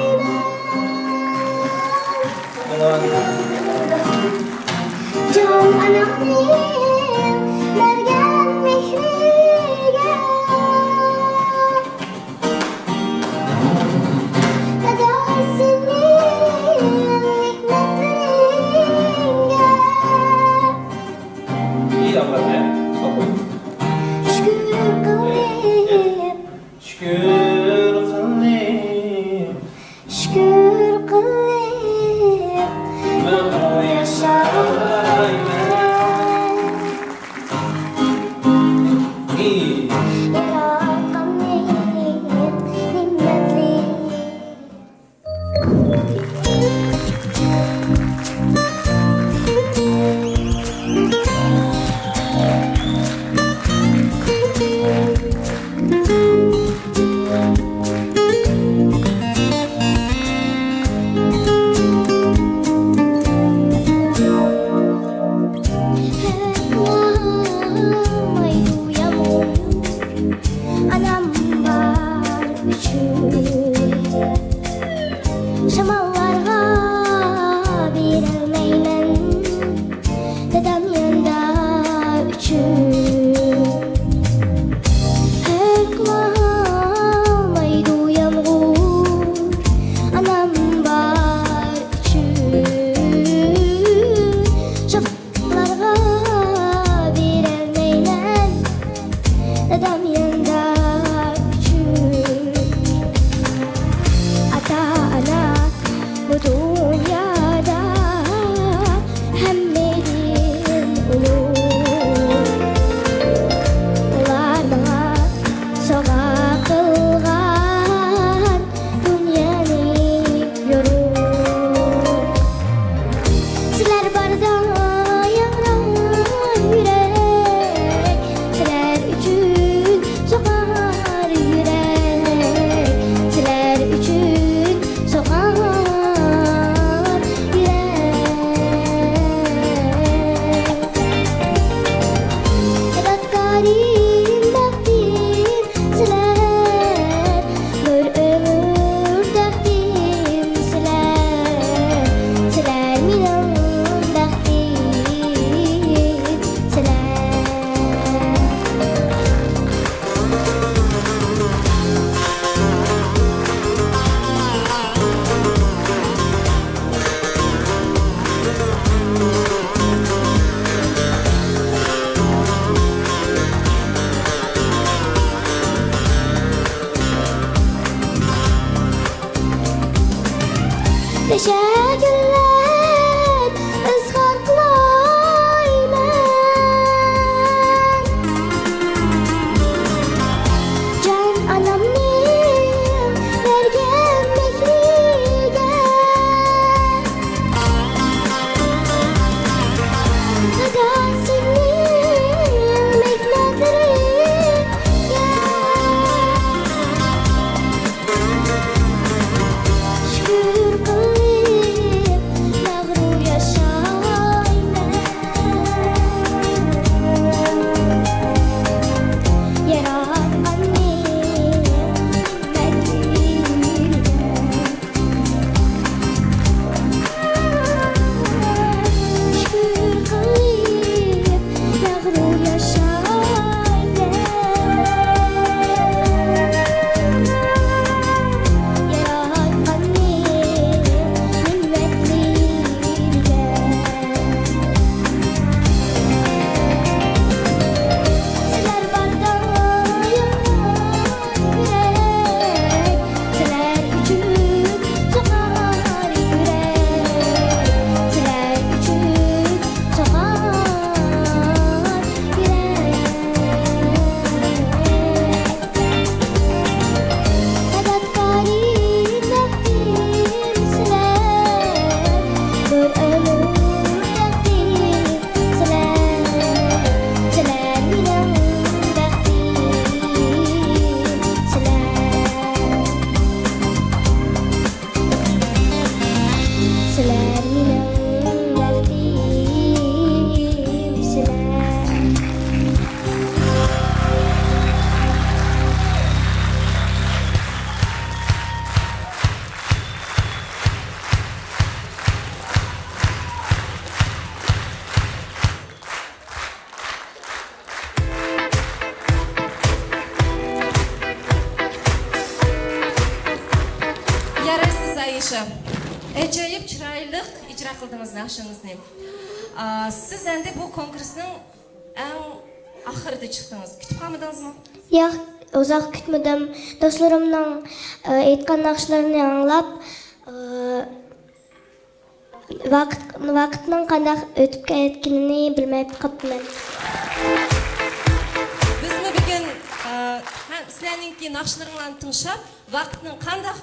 جان ئانامنىڭ بەرگەن مېھرىگە، داداسىنىڭ نېمەتلىرىگە شۈكۈر قىلىپ، شۈكۈر قىلىپ، شۈكۈر قىلىپ مەنمۇ ياشايمەن. ياراتقاننىڭ نېمەتلىرى. ئانام بار ئۈچۈن شاماللارغا بېرەلمەيمەن، دادام ياندا ئۈچۈن. ھۆكمالمايدۇ يامغۇر، ئانام بار ئۈچۈن. شاماللارغا بېرەلمەيمەن، دادام ياندا ئۈچۈن. ئاتا-ئانا بۇ تەشەككۈرلەپ ئىزھار قىلايمەن، جان ئانامنىڭ بەرگەن مېھرىگە. خۇدا سېنىڭ مەھنەتلىرىڭگە شۈكۈر قىلىپ مەغرۇر ياشايمەن. ياراتقاننىڭ مەھرىگە شۈكۈر قىلىپ مەغرۇر ياشايمەن. ياراتقاننىڭ مىننەتلىرىگە. سىلەر باردا ياران يۈرەك، سىلەر ئۈچۈن سوقار يۈرەك، سىلەر ئۈچۈن سوقار يۈرەك. مەدەتكارى مەختۇم سىلەر، بىر ئۆمۈر بەختىم سىلەر، سىلەر مېنىڭ بەختىم سىلەر. سىلەر مېنىڭ بەختىم سىلەر. يارايسىز، ئايشە. ئاجايىپ چىرايلىق ئىجرا قىلدىڭىز ناخشىڭىزنى. ئا، سىز ئەمدى بۇ كونكۇرسنىڭ ئەڭ ئاخىرىدا چىقتىڭىز. كۈتۈپ قالمىدىڭىزمۇ؟ ياق، ئۇزاق كۈتمىدىم. دوستلىرىمنىڭ، ئا، ئېيتقان ناخشىلىرىنى ئاڭلاپ، ئا، ۋاقىت، ۋاقىتنىڭ قانداق ئۆتۈپ كەتكىنىنى بىلمەي قاپتىمەن. بىزمۇ بۈگۈن، ئە، ھەم سىلەرنىڭكى ناخشىلىرىڭلارنى تىڭشاپ، ۋاقىتنىڭ قانداق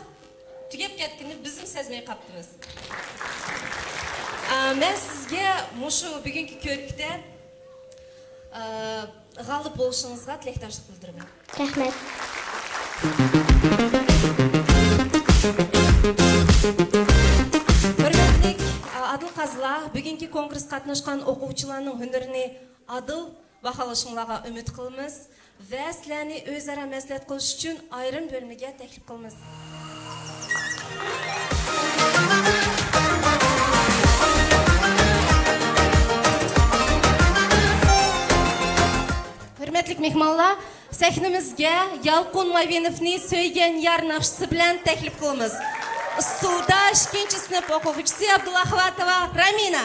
تۈگەپ كەتكىنىنى بىزمۇ سەزمەي قاپتىمىز. ئە، مەن سىزگە مۇشۇ بۈگۈنكى كۆركتە ئە، غالىب بولۇشىڭىزغا تىلەكداشلىق بىلدۈرىمەن. رەھمەت. ھۆرمەتلىك، ئە، ئادىل قازىلار، بۈگۈنكى كونكۇرسقا قاتناشقان ئوقۇغۇچىلارنىڭ ھۈنىرىنى ئادىل باھالىشىڭلارغا ئۈمىد قىلىمىز ۋە سىلەرنى ئۆزئارا مەسلىھەت قىلىش ئۈچۈن ئايرىم بۆلمىگە تەكلىپ قىلىمىز. ھۆرمەتلىك مېھمانلار، سەھنىمىزگە يالقۇن ماۋىنوفنى سۆيگەن يار ناخشىسى بىلەن تەكلىپ قىلىمىز. ئۇسسۇلدا ئىككىنچى سىنىپ ئوقۇغۇچىسى ئابدۇللا خىۋاتوۋا رامىنا.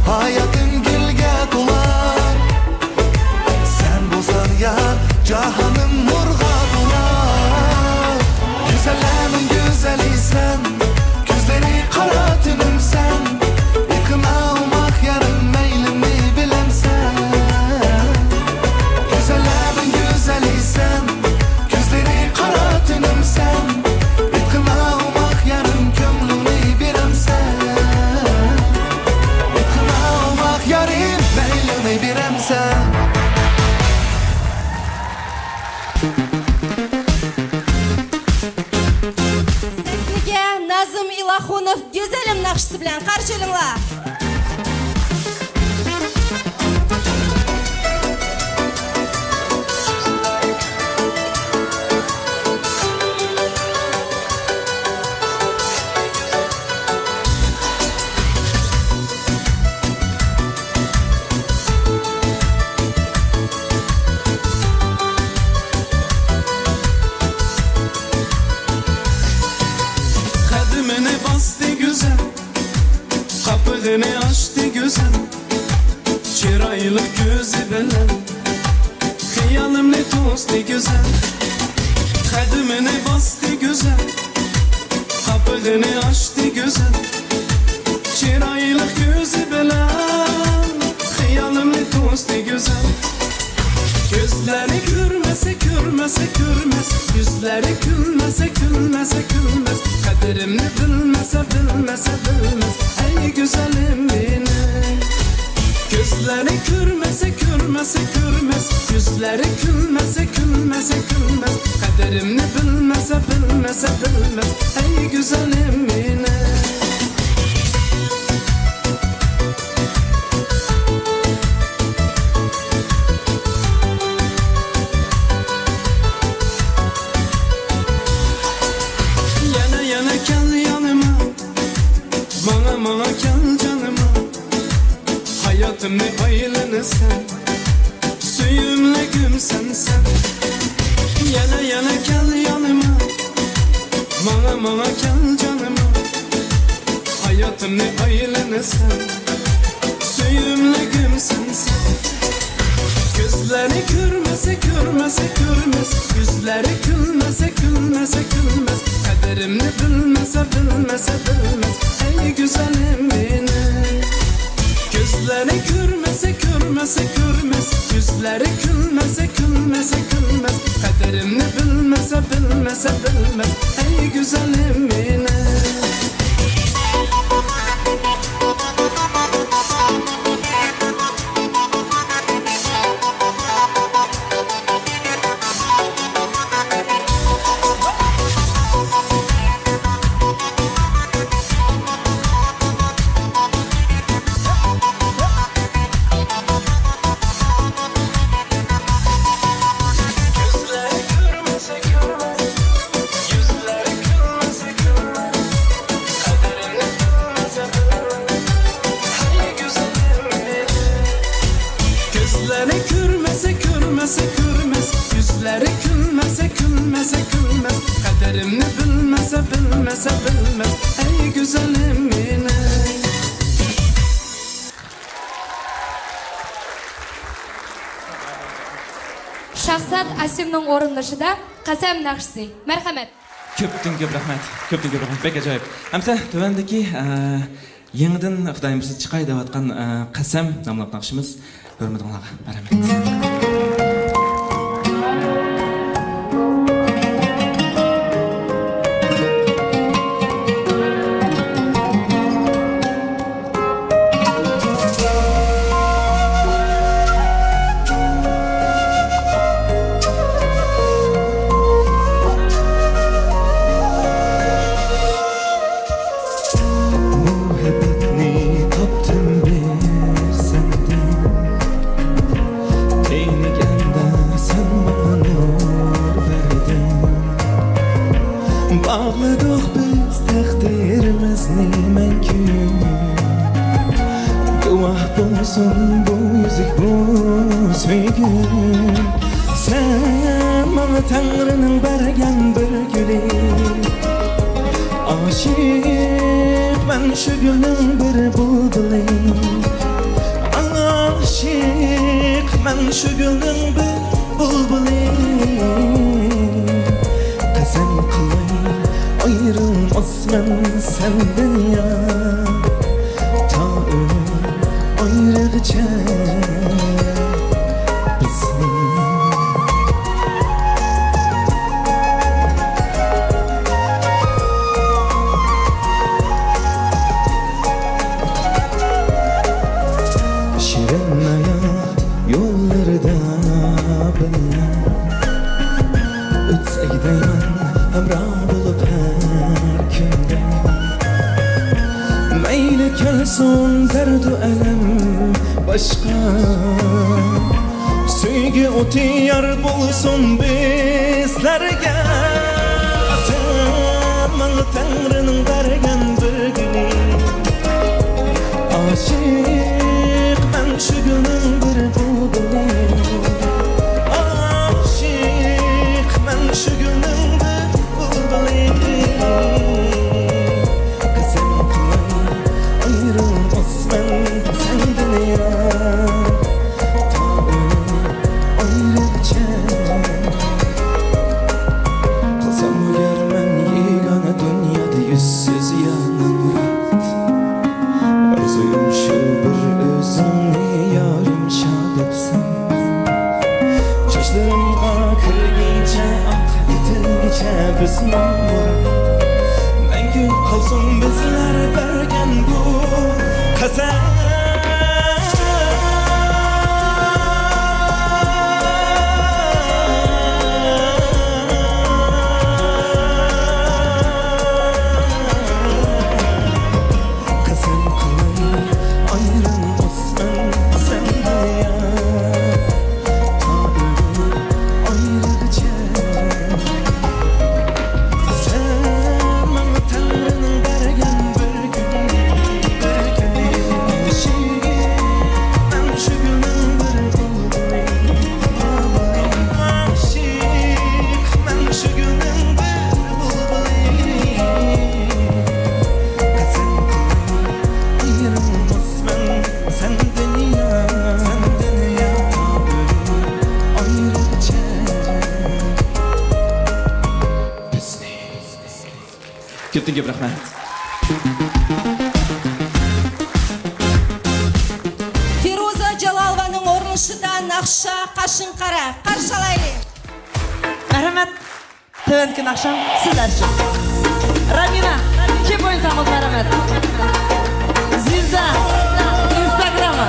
ھاياتىم گۈلگە تولا، سەن بولساڭ يار، جاھانىم نۇرغا تولا. گۈزەللەرنىڭ گۈزەلى سەن، كۆزلىرى قارا تۈنۈم سەن، ئېيتقىنا ئوماق يارىم، مەيلىمنى بىلەمسەن؟ گۈزەللەرنىڭ گۈزەلى سەن، كۆزلىرى قارا تۈنۈم سەن، ئېيتقىنا ئوماق يارىم، كۆڭلۈڭنى بېرەمسەن؟ ئېيتقىنا ئوماق يارىم، مەيلىڭنى بېرەمسەن؟ سەھنىگە نازىم ئىلاخۇنوف گۈزەلىم ناخشىسى بىلەن قارشى ئېلىڭلار. قەدىمىنى باستى گۈزەل، قاپىقىنى ئاچتى گۈزەل، چىرايلىق كۆزى بىلەن خىيالىمنى توستى گۈزەل. قەدىمىنى باستى گۈزەل، قاپىقىنى ئاچتى گۈزەل، چىرايلىق كۆزى بىلەن خىيالىمنى توستى گۈزەل. كۆزلىرى كۆرمىسە، كۆرمىسە، كۆرمەس، يۈزلىرى كۈلمىسە، كۈلمىسە، كۈلمەس، قەدرىمنى بىلمىسە، بىلمىسە، بىلمەس، ئەي گۈزەلىم مېنىڭ. كۆزلىرى كۆرمىسە، كۆرمىسە، كۆرمەس، يۈزلىرى كۈلمىسە، كۈلمىسە، كۈلمەس، قەدرىمنى بىلمىسە، بىلمىسە، بىلمەس، ئەي گۈزەلىم مېنىڭ. يەنە، يەنە كەل يانىما، ماڭا، ماڭا كەل جانىما. ھاياتىمنى ئايلىنىسەن، سۆيۈملۈكۈم سەنسەن. يەنە، يەنە كەل يانىما، ماڭا، ماڭا كەل جانىما. ھاياتىمنى ئايلىنىسەن، سۆيۈملۈكۈم سەنسەن. كۆزلىرى كۆرمىسە، كۆرمىسە، كۆرمەس، يۈزلىرى كۈلمىسە، كۈلمىسە، كۈلمەس، قەدرىمنى بىلمىسە، بىلمىسە، بىلمەس، ئەي گۈزەلىم مېنىڭ. كۆزلىرى كۆرمىسە، كۆرمىسە، كۆرمەس، يۈزلىرى كۈلمىسە، كۈلمىسە، كۈلمەس، قەدرىمنى بىلمىسە، بىلمىسە، بىلمەس، ئەي گۈزەلىم مېنىڭ. كۆزلىرى كۆرمىسە، كۆرمىسە، كۆرمەس، يۈزلىرى كۈلمىسە، كۈلمىسە، كۈلمەس، قەدرىمنى بىلمىسە، بىلمىسە، بىلمەس، ئەي گۈزەلىم مېنىڭ. شاھزات ئاسىمنىڭ ئورۇنلىشىدا قەسەم ناخشىسى. مەرھەمەت. كۆپتىن كۆپ رەھمەت. كۆپتىن كۆپ رەھمەت. بەك ئاجايىپ. ئەمسە تۆۋەندىكى، ئە، يېڭىدىن خۇدايىم بۇيرۇسا چىقاي دەۋاتقان، ئە، قەسەم ناملىق ناخشىمىز. ھۆرمىتىڭلارغا مەرھەمەت. مۇھەببەتنى تاپتىم بىر سەندىن، تېنىك ئەمدى سەن ماڭا نۇر بەردىڭ. باغلىدۇق بىز تەقدىرىمىزنى مەڭگۈ، گۇۋاھ بولسۇن بۇ يۈزۈك، بۇ سۆيگۈ. سەن ماڭا تەڭرىنىڭ بەرگەن بىر گۈلى، ئاشىقمەن شۇ گۈلنىڭ بىر بۇلبۇلى. ئاشىق مەن شۇ گۈلنىڭ بىر بۇلبۇلى. قەسەم قىلاي، ئايرىلماسمەن سەندىن يا، تا ئۆمۈر ئايرىغىچە بىزنى. شېرىن ھايات يوللىرىدا بىللە، ئۆتسەك دەيمەن ھەمراھ بولۇپ ھەر كۈندە. مەيلى كەلسۇن دەردۇ ئەلەم باشقا، سۆيگۈ ئوتى يار بولسۇن بىزلەرگە. ئاسمان تەڭرىنىڭ بەرگەن بىر گۈلى. ئاشىق مەن شۇ گۈلنىڭ بىر بۇلبۇلى. ئاشىق مەن شۇ گۈلنىڭ بىر بۇلبۇلى. قەسەم قىلاي، ئايرىلماسمەن سەندىن يا، تا ئۆمۈر ئايرىغىچە. قالساممۇ يارمەن يېگانە دۇنيادا يۈزسىز يا نامرات. ئارزۇيۇم شۇ بىر ئۆزۈڭنى يارىم شاد ئەتسەڭ. چاچلىرىمغا كىرگىنچە ئاق، يېتىلگىچە بىزنىڭ مۇرات. مەڭگۈ قالسۇن بىزلەر بەرگەن بۇ قەسەم. قەسەم قىلاي، ئايرىلماسمەن سەندىن يا، تا ئۆمۈر ئايرىغىچە. سەن ماڭا تەڭرىنىڭ بەرگەن بىر گۈلى، بىر گۈلى. ئاشىق مەن شۇ گۈلنىڭ بىر بۇلبۇلى، بۇلبۇلى. ئاشىق مەن شۇ گۈلنىڭ بىر بۇلبۇلى. قەسەم قىلاي، ئايرىلماسمەن سەندىن يا، سەندىن يا، تا ئۆمۈر ئايرىغىچە بىزنى. كۆپتىن كۆپ رەھمەت. فىرۇزە جالالوۋانىڭ ئورۇنلىشىشىدا ناخشا قاشىڭ قارا، قارشى ئالايلى. مەرھەمەت. تۆۋەندىكى ناخشام سىزلەر ئۈچۈن. رامىنا، كېلىپ ئوينىساڭىز مەرھەمەت. زىلزا، ئىنستاگرامى.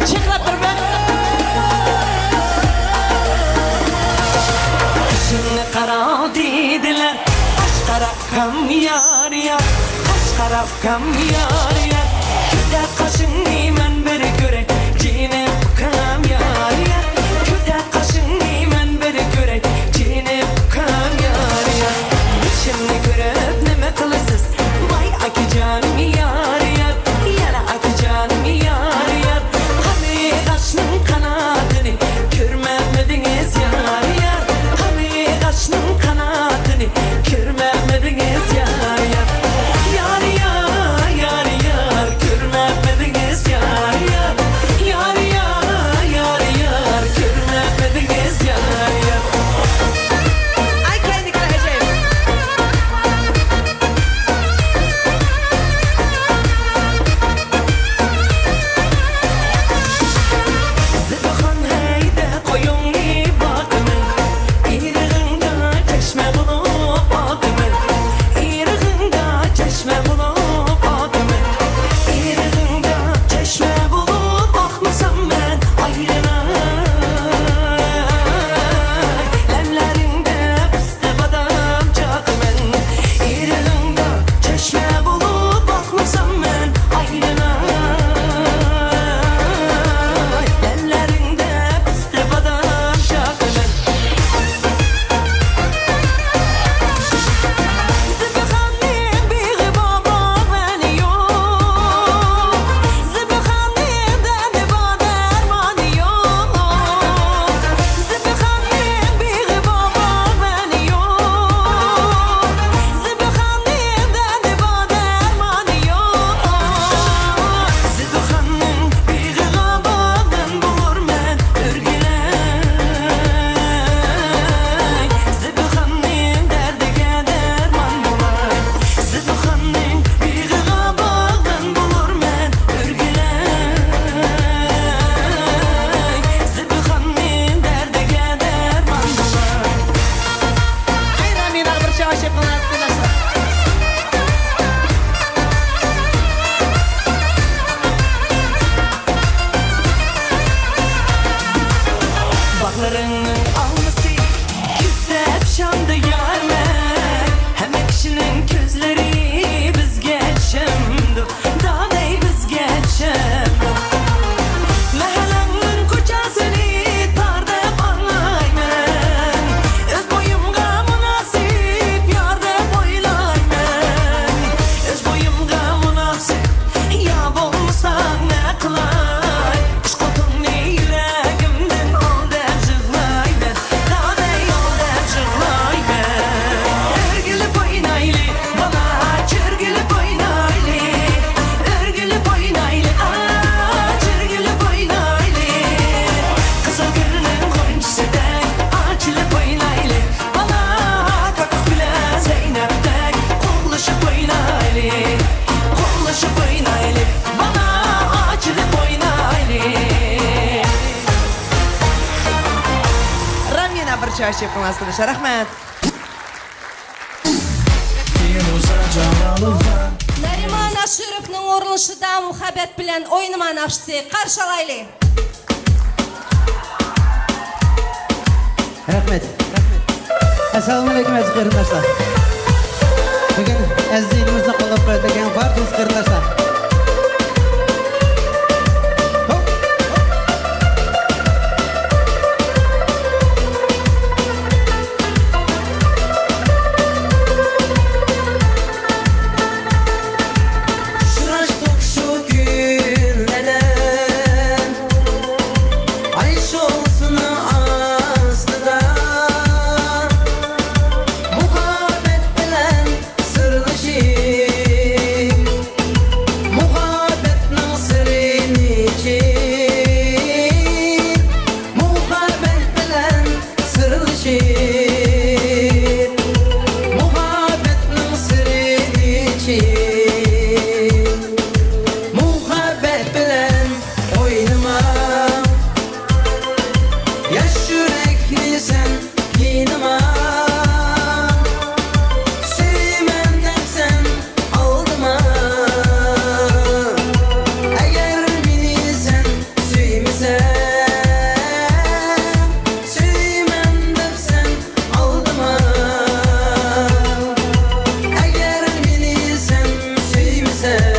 چېقىلاپ بىر بەر. قېشىڭنى قارا دېدىلەر، قاش قارا. ئۇكام يار يار، قاش قارا ئۇكام يار يار. كۆزە قاشىڭنى مەن بىر كۆرەي، جېنىم ئۇكام يار يار. كۆزە قاشىڭنى مەن بىر كۆرەي، جېنىم ئۇكام يار يار. بېشىمنى كۆرۈپ نېمە قىلىسىز؟ ۋاي ئاكىجانىم يار يار، يەنە ئاكىجانىم يار يار. قارلىغاچنىڭ قاناتىنى كۆرمەمدىڭىز يار يار. قارلىغاچنىڭ قاناتىنى كۆرمەمدىڭىز يار يار. يار يار، يار يار، كۆرمەمدىڭىز يار يار. ئىشقىڭلار قىلىشى. رەھمەت. نەرىمان ئاشۇروفنىڭ ئورۇنلىشىدا مۇھەببەت بىلەن ئوينىما ناخشىسى قارشى ئالايلى. رەھمەت. ئەسسالامۇئەلەيكۇم، ئەزىز قېرىنداشلار. بۈگۈن ئەزىز ھېيتىمىزنى قوللاپ كېلىۋاتقان بار دوست قېرىنداشلار. ئۇچراشتۇق شۇ كۈنلەردە، ئاي شولىسىنىڭ ئاستىدا، مۇھەببەت بىلەن سىرلىشىپ، مۇھەببەتنىڭ سىرىنى ئېچىپ، مۇھەببەت بىلەن سىرلىشىپ، مۇھەببەتنىڭ سىرىنى ئېچىپ، مۇھەببەت بىلەن ئوينىما، ياش يۈرەكنى سەن قىينىما. سۆيىمەن دەپسەن ئالدىما. ئەگەر مېنى سەن سۆيمىسەڭ، سۆيىمەن دەپسەن ئالدىما. ئەگەر مېنى سەن سۆيمىسەڭ.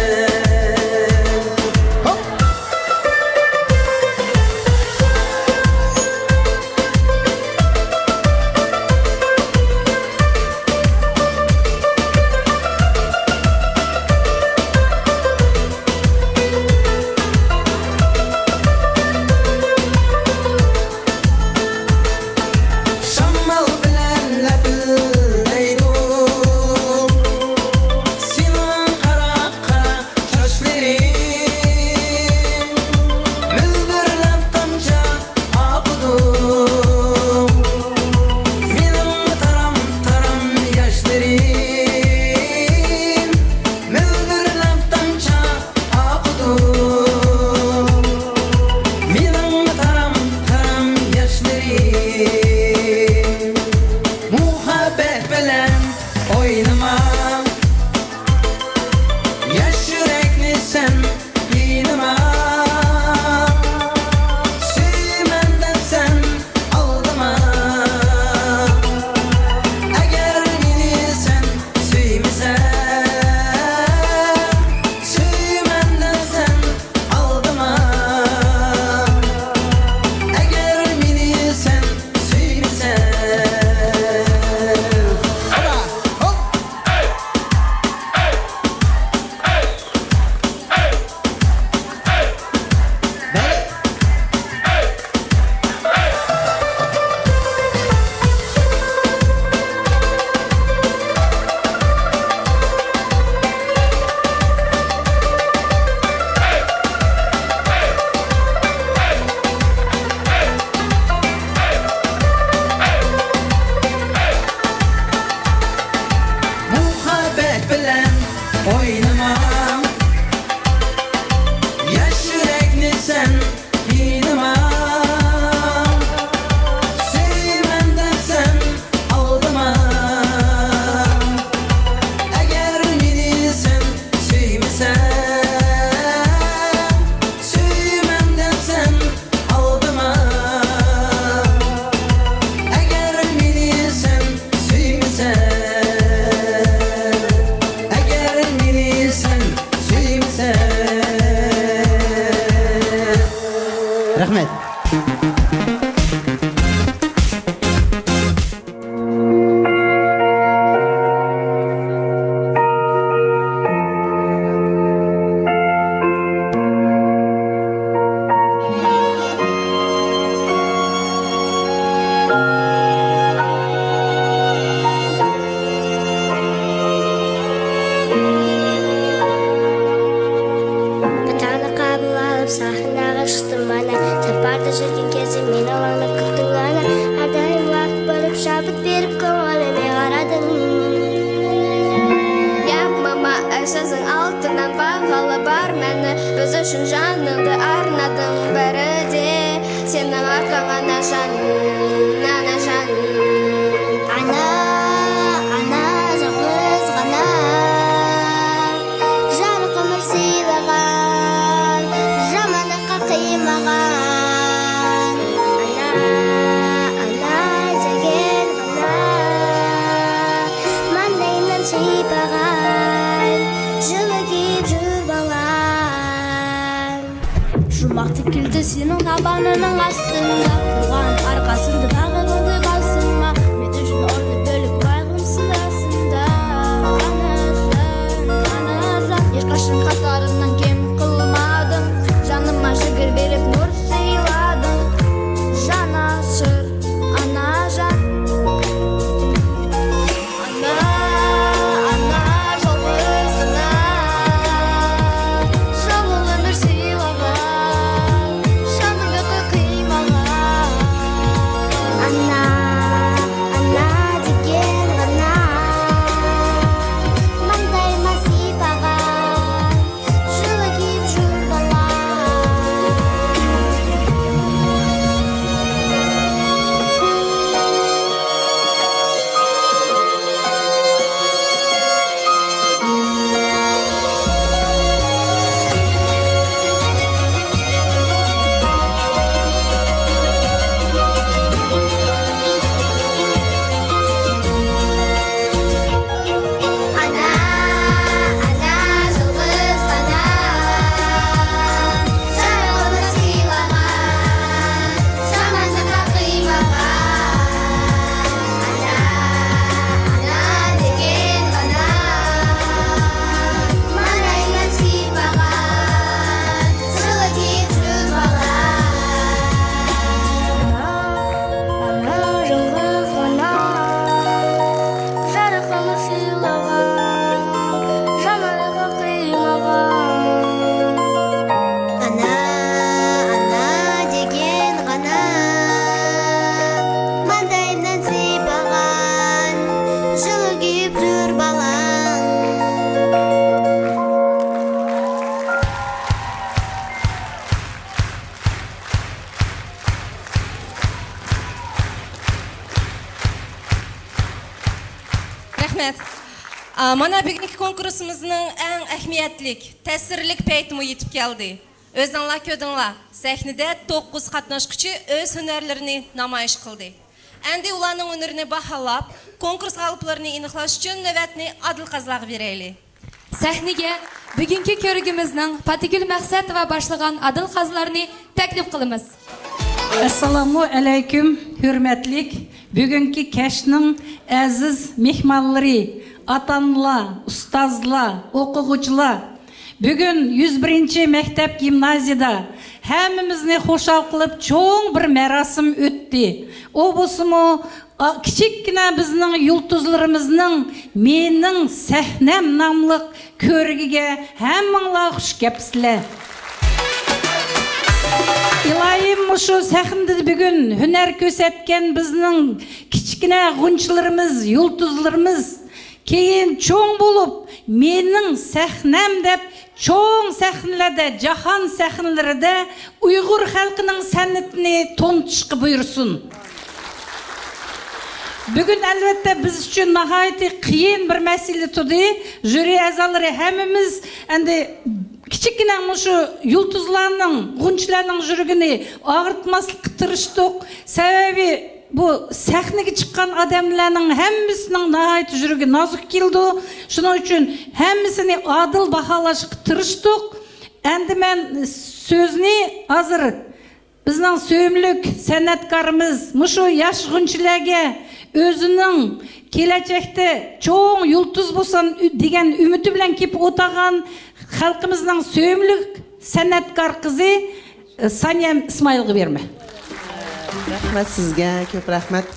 شامال بىلەن لەپىلدەيدۇ سېنىڭ قارا قارا چاچلىرىڭ، مىلدىرلاپ تامچا ئاقىدۇ مېنىڭ تارام تارام ياشلىرىم، مىلدىرلاپ تامچا ئاقىدۇ مېنىڭ تارام تارام ياشلىرىم. مۇھەببەت بىلەن ئوينىما، ياش يۈرەكنى سەن قىينىما. سۆيىمەن دەپسەن ئالدىما. ئەگەر مېنى سەن سۆيمىسەڭ، سۆيىمەن دەپسەن ئالدىما. ئەگەر مېنى سەن سۆيمىسەڭ. مۇھەببەت بىلەن ئوينىما، ياش يۈرەكنى سەن قىينىما. سۆيىمەن دەپسەن ئالدىما. ئەگەر مېنى سەن سۆيمىسەڭ، سۆيىمەن دەپسەن ئالدىما. ئەگەر مېنى سەن سۆيمىسەڭ، ئەگەر مېنى سەن سۆيمىسەڭ. رەھمەت. بىر تاغنى قاپلىۋالىپ سەھرىگە چىقتىم مانا. سەپەردە يۈرگەن كېزىم مېنى ئاڭلاپ كۈتتۈڭ ئانا. ھەر دائىم ۋاقىت بولۇپ شابىت بېرىپ كۆڭلۈمگە قارىدىڭ. ياق ماما، ئەي سۆزۈڭ ئالتۇندىن پاخالى بار مەننى. ئۆز ئۈچۈن جانىڭنى ئارنىدىڭ بەردىڭ. سېنىڭ ئارقاڭ ئاناجان، ئاناجان. ئانا، ئانا دېگەن ئانا، مانداينان سىيپىغان، جىلىكىپ جۈر بالام. جۇماق تىكىلدى سېنىڭ داۋانىنىڭ ئاستىندا، تۇرغان ئارقا سىندى باغرىڭدىن باسما. مەن ئۈچۈن ئورنى بۆلۈپ باغرىم سىلاسىندا. ئاناجان، ئاناجان، ياشلىرىم قاتارىمنىڭ كەم قىلمادىڭ. جانىمغا جىگەر بېرىپ نۇر سىيلادىڭ. جان ئاسىر، ئاناجان. ئانا، ئانا، يالغۇز ئانا، شامالدىن بىر سىيلىغان، شامىلىقى قىيمىغان. ئانا، ئانا دېگەن ئانا، ماندايما سىيپىغان. ئانا، ئانا، يالغۇز ئانا، جانىمنى سىيلىغان، جاماننى قىيمىغان. ئانا، ئانا دېگەن ئانا، مانا ئەيلەپ سىيپىغان، سىلىگە يېتىپ بالا. ئانا، يالغۇز ئانا، جانىمنى سىيلىغان، جاماننى قىيمىغان. ئانا، ئانا دېگەن ئانا، مانداينان سىيپىغان، جىلىكىپ جۈر بالاڭ. رەھمەت. ئا، مانا بۈگۈنكى كونكۇرسىمىزنىڭ ئەڭ ئەھمىيەتلىك، تەسىرلىك پەيتىمۇ يېتىپ كەلدى. ئۆزۈڭلار كۆردۈڭلار، سەھنىدە توققۇز قاتناشقۇچى ئۆز ھۈنەرلىرىنى نامايىش قىلدى. ئەمدى ئۇلارنىڭ ھۈنىرىنى باھالاپ، كونكۇرس غالىپلىرىنى ئېنىقلاش ئۈچۈن نۆۋەتنى ئادىل قازىلارغا بېرەيلى. سەھنىگە بۈگۈنكى كۆرگۈمىزنىڭ پاتىگۈل مەقسەتوۋا باشلىغان ئادىل قازىلارنى تەكلىپ قىلىمىز. ئەسسالامۇ ئەلەيكۇم، ھۆرمەتلىك بۈگۈنكى كەچنىڭ ئەزىز مېھمانلىرى، ئاتا-ئانىلار، ئۇستازلار، ئوقۇغۇچىلار. بۈگۈن يۈز بىرىنچى مەكتەپ گىمنازىيىدا ھەممىمىزنى خۇشال قىلىپ چوڭ بىر مەراسىم ئۆتتى. ئۇ بولسىمۇ، ئا، كىچىككىنە بىزنىڭ يۇلتۇزلىرىمىزنىڭ مېنىڭ سەھنەم ناملىق كۆرگىگە ھەممىڭلار خۇش كەپسىلەر. ئىلاھىم، مۇشۇ سەھنىدە بۈگۈن ھۈنەر كۆرسەتكەن بىزنىڭ كىچىككىنە غۇنچىلىرىمىز، يۇلتۇزلىرىمىز كېيىن چوڭ بولۇپ، مېنىڭ سەھنەم دەپ چوڭ سەھنىلەردە، جاھان سەھنىلىرىدە ئۇيغۇر خەلقىنىڭ سەنئىتىنى تونۇتۇشقا بۇيرۇسۇن. بۈگۈن، ئەلۋەتتە، بىز ئۈچۈن ناھايىتى قىيىن بىر مەسىلە تۇردى. ژۇرى ئەزالىرى ھەممىمىز ئەمدى كىچىككىنە مۇشۇ يۇلتۇزلارنىڭ، غۇنچىلارنىڭ يۈرىكىنى ئاغرىتماسلىققا تىرىشتۇق. سەۋەبى، بۇ سەھنىگە چىققان ئادەملەرنىڭ ھەممىسىنىڭ ناھايىتى يۈرىكى نازۇك كېلىدۇ. شۇنىڭ ئۈچۈن ھەممىسىنى ئادىل باھالاشقا تىرىشتۇق. ئەمدى مەن سۆزنى ھازىر بىزنىڭ سۆيۈملۈك سەنئەتكارىمىز، مۇشۇ ياش غۇنچىلەرگە ئۆزىنىڭ كېلەچەكتە چوڭ يۇلتۇز بولسام دېگەن ئۈمىدى بىلەن كېلىپ ئولتۇرغان خەلقىمىزنىڭ سۆيۈملۈك سەنئەتكار قىزى سانىيە ئىسمائىلغا بېرىمەن. رەھمەت سىزگە، كۆپ رەھمەت.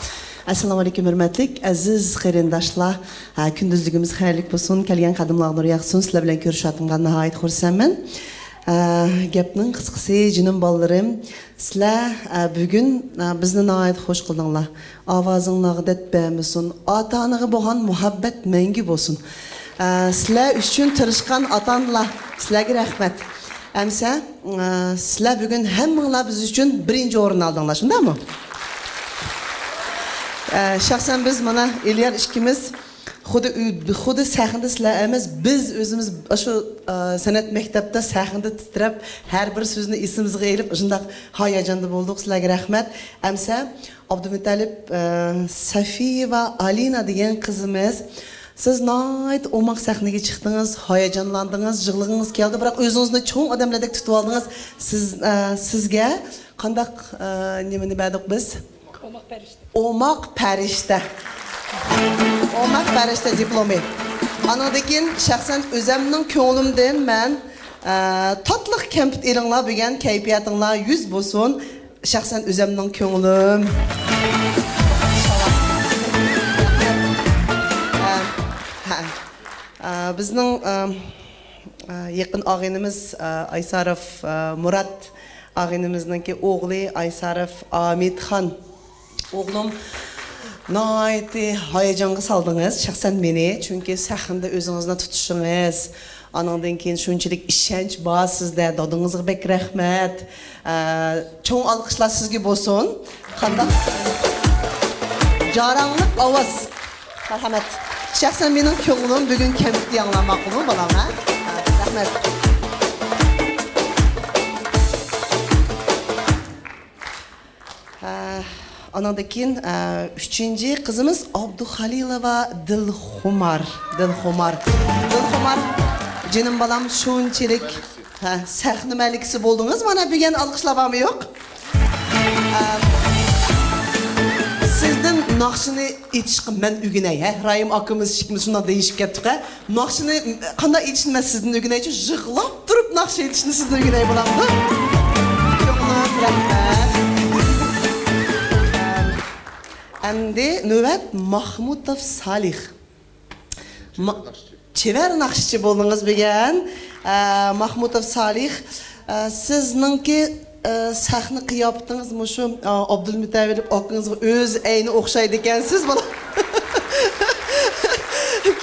ئەسسالامۇئەلەيكۇم، ھۆرمەتلىك ئەزىز قېرىنداشلار. ھە، كۈندۈزلۈكىمىز خەيرلىك بولسۇن، كەلگەن قەدەملەرگە نۇر ياغسۇن. سىلەر بىلەن كۆرۈشۈۋاتقىنىمغا ناھايىتى خۇرسەنمەن. ھە، گەپنىڭ قىسقىسى، جېنىم بالىلىرىم، سىلەر، ھە، بۈگۈن، ھە، بىزنى ناھايىتى خۇش قىلدىڭلار. ئاۋازىڭلارغا دەرد بەرمىسۇن، ئاتا-ئانىغا بولغان مۇھەببەت مەڭگۈ بولسۇن. ھە، سىلەر ئۈچۈن تىرىشقان ئاتا-ئانىلار، سىلەرگە رەھمەت. ئەمسە، ئە، سىلەر بۈگۈن ھەممىڭلار بىز ئۈچۈن بىرىنچى ئورۇن ئالدىڭلار، شۇنداقمۇ؟ ئە، شەخسەن بىز مانا ئېلىيار ئىككىمىز خۇددى ئۆ-، خۇددى سەھنىدە سىلەر ئەمەس، بىز ئۆزىمىز ئاشۇ، ئا، سەنئەت مەكتەپتە سەھنىدە تىترەپ، ھەر بىر سۆزنى ئېسىمىزگە ئېلىپ، شۇنداق ھاياجاندا بولدۇق. سىلەرگە رەھمەت. ئەمسە ئابدۇمۇتەلىپ، ئا، سەفىيە ۋە ئالىنا دېگەن قىزىمىز، سىز ناھايىتى ئوماق سەھنىگە چىقتىڭىز، ھاياجانلاندىڭىز، يىغلىغىڭىز كەلدى، بىراق ئۆزىڭىزنى چوڭ ئادەملەردەك تۇتۇۋالدىڭىز. سىز، ئا، سىزگە قانداق، ئا، نېمىنى بەردۇق بىز؟ ئوماق پەرىشتە. ئوماق پەرىشتە. ئوماق پەرىشتە دىپلومى. ئانىڭدىن كېيىن شەخسەن ئۆزەمنىڭ كۆڭلۈمدىن مەن، ئە، تاتلىق كەمپۈت ئېلىڭلار بۈگۈن كەيپىياتىڭلار يۈز بولسۇن. شەخسەن ئۆزەمنىڭ كۆڭلۈم. ئە، ھە. ئە، بىزنىڭ، ئە، ئە، يېقىن ئاغىنىمىز، ئە، ئايسارىف، ئە، مۇرات ئاغىنىمىزنىڭكى ئوغلى ئايسارىف ئامىتخان. ئوغلۇم، ناھايىتى ھاياجانغا سالدىڭىز شەخسەن مېنى، چۈنكى سەھنىدە ئۆزىڭىزنى تۇتۇشىڭىز، ئانىڭدىن كېيىن شۇنچىلىك ئىشەنچ بار سىزدە، دادىڭىزغا بەك رەھمەت. ئە، چوڭ ئالقىشلار سىزگە بولسۇن. قانداق جاراڭلىق ئاۋاز. مەرھەمەت. شەخسەن مېنىڭ كۆڭلۈم بۈگۈن كەمپۈتنى ئاڭلىماققىمۇ بالام، ھە؟ رەھمەت. ھە، ئانىڭدىن كېيىن، ئە، ئۈچىنچى قىزىمىز ئابدۇخالىلوۋا دىلخۇمار. دىلخۇمار. دىلخۇمار، جېنىم بالام، شۇنچىلىك، ھە، سەھنە مەلىكىسى بولدىڭىز. مانا بۈگۈن ئالقىشلار بارمۇ يوق؟ ئەم، سىزدىن ناخشىنى ئېيتىشقا مەن ئۆگىنەي، ھە؟ راھىم ئاكىمىز ئىككىمىز شۇنداق دېيىشىپ كەتتۇق، ھە؟ ناخشىنى قانداق ئېيتىشنى مەن سىزدىن ئۆگىنەيچۇ، يىغلاپ تۇرۇپ ناخشا ئېيتىشنى سىزدىن ئۆگىنەي، بولامدۇ؟ كۆڭلۈم، رەھمەت. ئەم، ئەمدى نۆۋەت ماخمۇتوف سالىھ. ما-، چېۋەر ناخشىچى بولدىڭىز بۈگۈن. ئە، ماخمۇتوف سالىھ، ئە، سىزنىڭكى، ئە، سەھنە قىياپىتىڭىز مۇشۇ، ئە، ئابدۇلمۇتەلىپ ئاكىڭىزغا ئۆزى ئەينى ئوخشايدىكەنسىز، بالا.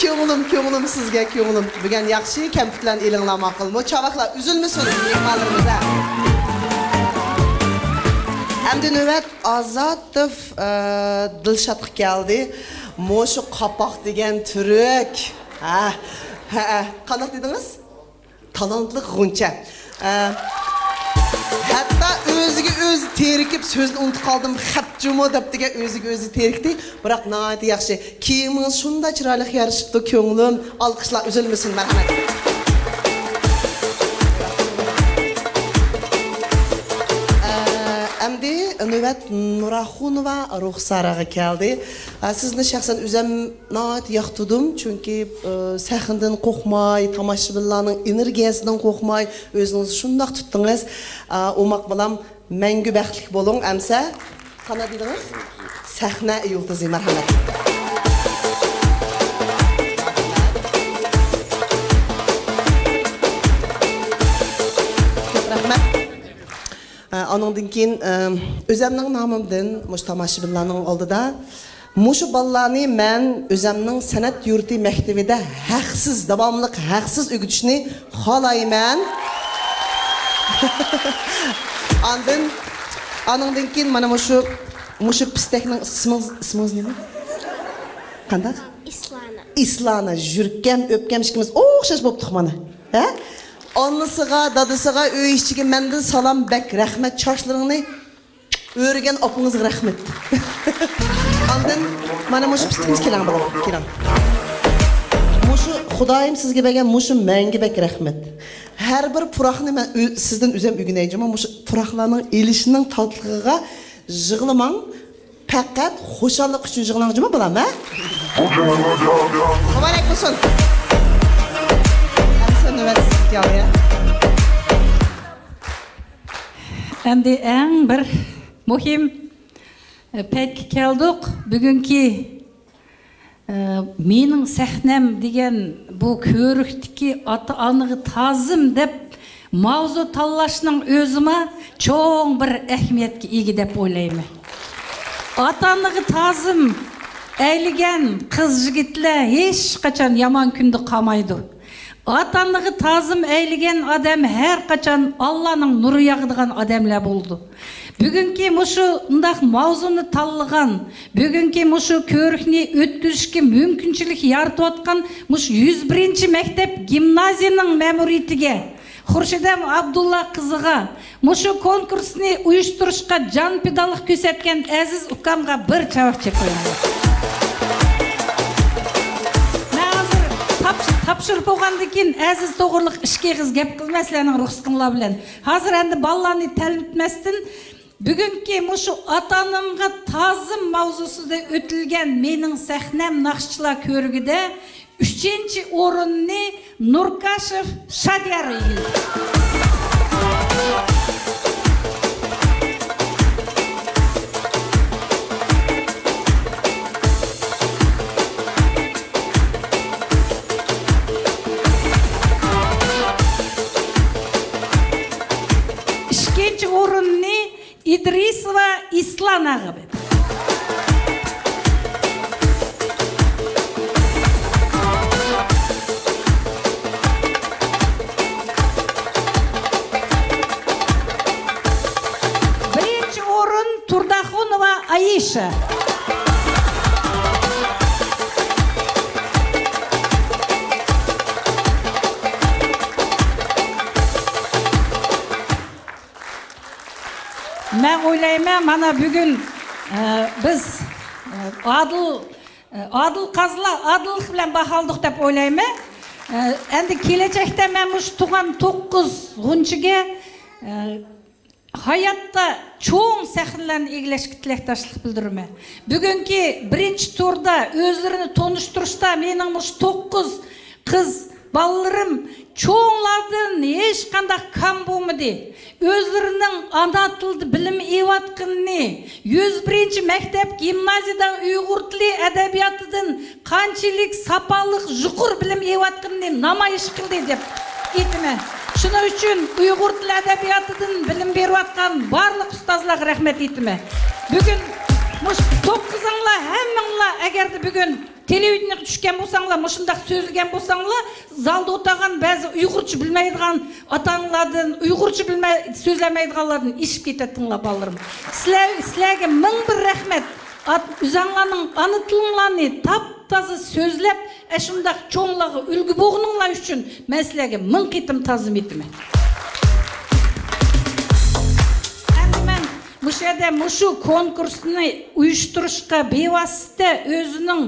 كۆڭلۈم، كۆڭلۈم سىزگە، كۆڭلۈم. بۈگۈن ياخشى، كەمپۈتلەرنى ئېلىڭلار ماقۇلمۇ؟ چاۋاكلار ئۈزۈلمىسۇن، مېھمانلىرىمىز، ھە. ئەمدى نۆۋەت ئازاتوف، ئە، دىلشاتقا كەلدى. مۇشۇ قاپاق دېگەن تۈرك. ھە، ھە، قانداق دېدىڭىز؟ تالانتلىق غۇنچە. ئە، ھەتتا ئۆزىگە ئۆزى تېرىكىپ، سۆزنى ئۇنتۇپ قالدىم، خەپ جۇمۇ دەپتىكەن، ئۆزىگە ئۆزى تېرىكتى. بىراق ناھايىتى ياخشى. كىيىمىڭىز شۇنداق چىرايلىق يارىشىپتۇ، كۆڭلۈم. ئالقىشلار ئۈزۈلمىسۇن، مەرھەمەت. ئە، ئەمدى نۆۋەت نۇراخۇنوۋا رۇخساراغا كەلدى. ئە، سىزنى شەخسەن ئۆزۈم ناھايىتى ياقتۇردۇم، چۈنكى، ئە، سەھنىدىن قورقماي، تاماشىبىنلارنىڭ ئېنېرگىيەسىدىن قورقماي، ئۆزىڭىزنى شۇنداق تۇتتىڭىز. ئە، ئوماق بالام، مەڭگۈ بەختلىك بولۇڭ ئەمسە. قانداق دېدىڭىز؟ سەھنە يۇلتۇزى، مەرھەمەت. كۆپ رەھمەت. ئە، ئانىڭدىن كېيىن، ئە، ئۆزەمنىڭ نامىمدىن مۇشۇ تاماشىبىنلارنىڭ ئالدىدا مۇشۇ بالىلارنى مەن ئۆزەمنىڭ سەنئەت يۇرتى مەكتىۋىدە ھەقسىز، داۋاملىق ھەقسىز ئۆگىتىشنى خالايمەن. ئاندىن، ئانىڭدىن كېيىن مانا مۇشۇ، مۇشۇ پىستەكنىڭ ئىسمىڭىز، ئىسمىڭىز نېمە؟ قانداق؟ ئىسلانا. ئىسلانا، يۈركەم، ئۆپكەم ئىككىمىز ئوخشاش بوپتۇق مانا. ھە؟ ئانىسىغا، دادىسىغا، ئۆي ئىچىگە مەندىن سالام، بەك رەھمەت، چاچلىرىڭنى ئۆرىگەن ئاپىڭىزغا رەھمەت. ئاندىن مانا مۇشۇ پىستىكىمىز، كېلىڭ بالام، كېلىڭ. مۇشۇ خۇدايىم سىزگە بەرگەن مۇشۇ مەڭگە بەك رەھمەت. ھەر بىر پۇراقنى مەن ئۆ-، سىزدىن ئۆزۈم ئۆگىنەي جۇمۇ، مۇشۇ پۇراقلارنىڭ ئېلىشىنىڭ تاتلىقىغا يىغلىماڭ، پەقەت خۇشاللىق ئۈچۈن يىغلاڭ جۇمۇ بالام، ھە؟ مۇبارەك بولسۇن. ئەمسە نۆۋەت سىزگە كەلدى. ئەمدى ئەڭ بىر مۇھىم، ئە، پەيتكە كەلدۇق. بۈگۈنكى، ئە، مېنىڭ سەھنەم دېگەن بۇ كۆۋرۈكتىكى ئاتا-ئانىغا تازىم دەپ ماۋزۇ تاللاشنىڭ ئۆزىمۇ چوڭ بىر ئەھمىيەتكە ئىگە دەپ ئويلايمەن. ئاتا-ئانىغا تازىم ئەيلىگەن قىز-يىگىتلەر ھېچقاچان يامان كۈندە قالمايدۇ. ئاتا-ئانىغا تازىم ئەيلىگەن ئادەم ھەر قاچان ئاللانىڭ نۇرى ياغىدىغان ئادەملەر بولىدۇ. بۈگۈنكى مۇشۇنداق ماۋزۇنى تاللىغان، بۈگۈنكى مۇشۇ كۆرۈكنى ئۆتكۈزۈشكە مۇمكىنچىلىك يارىتىۋاتقان مۇشۇ يۈز بىرىنچى مەكتەپ گىمنازىيىنىڭ مەمۇرىيىتىگە، خۇرشىدەم ئابدۇللا قىزىغا، مۇشۇ كونكۇرسنى ئۇيۇشتۇرۇشقا جان پىدالىق كۆرسەتكەن ئەزىز ئۇكامغا بىر چاۋاك چېقىۋېلىڭلار. مەن ھازىر تاپش-، تاپشۇرۇپ بولغاندىن كېيىن ئەزىز توغرۇلۇق ئىككى ئېغىز گەپ قىلىمەن سىلەرنىڭ رۇخسىتىڭلار بىلەن. ھازىر ئەمدى بالىلارنى تەلمۈتمەستىن، بۈگۈنكى مۇشۇ ئاتا-ئانامغا تازىم ماۋزۇسىدا ئۆتۈلگەن مېنىڭ سەھنەم ناخشىچىلار كۆرىكىدە ئۈچىنچى ئورۇننى نۇركاشېف شادىيار ئىگىلىدى. ئىككىنچى ئورۇننى ئىدرىسوۋا ئىسلان ئاغا بەردى. بىرىنچى ئورۇن تۇرداخۇنوۋا ئايشە. مەن ئويلايمەن، مانا بۈگۈن، ئە، بىز، ئە، ئادىل، ئە، ئادىل قازىلار ئادىللىق بىلەن باھالىدۇق دەپ ئويلايمەن. ئە، ئەمدى كېلەچەكتە مەن مۇشۇ تۇغان توققۇز غۇنچىگە، ئە، ھاياتتا چوڭ سەھنىلەرنى ئىگىلەشكە تىلەكداشلىق بىلدۈرىمەن. بۈگۈنكى بىرىنچى تۇردا ئۆزلىرىنى تونۇشتۇرۇشتا مېنىڭ مۇشۇ توققۇز قىز بالىلىرىم چوڭلاردىن ھېچقانداق كام بولمىدى. ئۆزلىرىنىڭ ئانا تىلىدا بىلىم ئېلىۋاتقىنىنى، يۈز بىرىنچى مەكتەپ گىمنازىيىدا ئۇيغۇر تىلى ئەدەبىياتىدىن قانچىلىك ساپالىق يۇقىرى بىلىم ئېلىۋاتقىنىنى نامايىش قىلدى دەپ ئېيتىمەن. شۇنىڭ ئۈچۈن ئۇيغۇر تىلى ئەدەبىياتىدىن بىلىم بېرىۋاتقان بارلىق ئۇستازلارغا رەھمەت ئېيتىمەن. بۈگۈن مۇشۇ توققۇزۇڭلار، ھەممىڭلار ئەگەردە بۈگۈن تېلېۋىدېنىيەگە چۈشكەن بولساڭلار، مۇشۇنداق سۆزلىگەن بولساڭلار، زالدا ئولتۇرغان بەزى ئۇيغۇرچە بىلمەيدىغان ئاتا-ئانىلاردىن، ئۇيغۇرچە بىلمەي، سۆزلەمەيدىغانلاردىن ئېشىپ كېتەتتىڭلار، بالىلىرىم. سىلەر، سىلەرگە مىڭ بىر رەھمەت. ئات-، ئۆزەڭلارنىڭ ئانا تىلىڭلارنى تاپتازا سۆزلەپ، ئەشۇنداق چوڭلارغا ئۈلگە بولغىنىڭلار ئۈچۈن مەن سىلەرگە مىڭ قېتىم تازىم ئېيتىمەن. ئەمدى مەن مۇشۇ يەردە مۇشۇ كونكۇرسنى ئۇيۇشتۇرۇشقا بىۋاسىتە ئۆزىنىڭ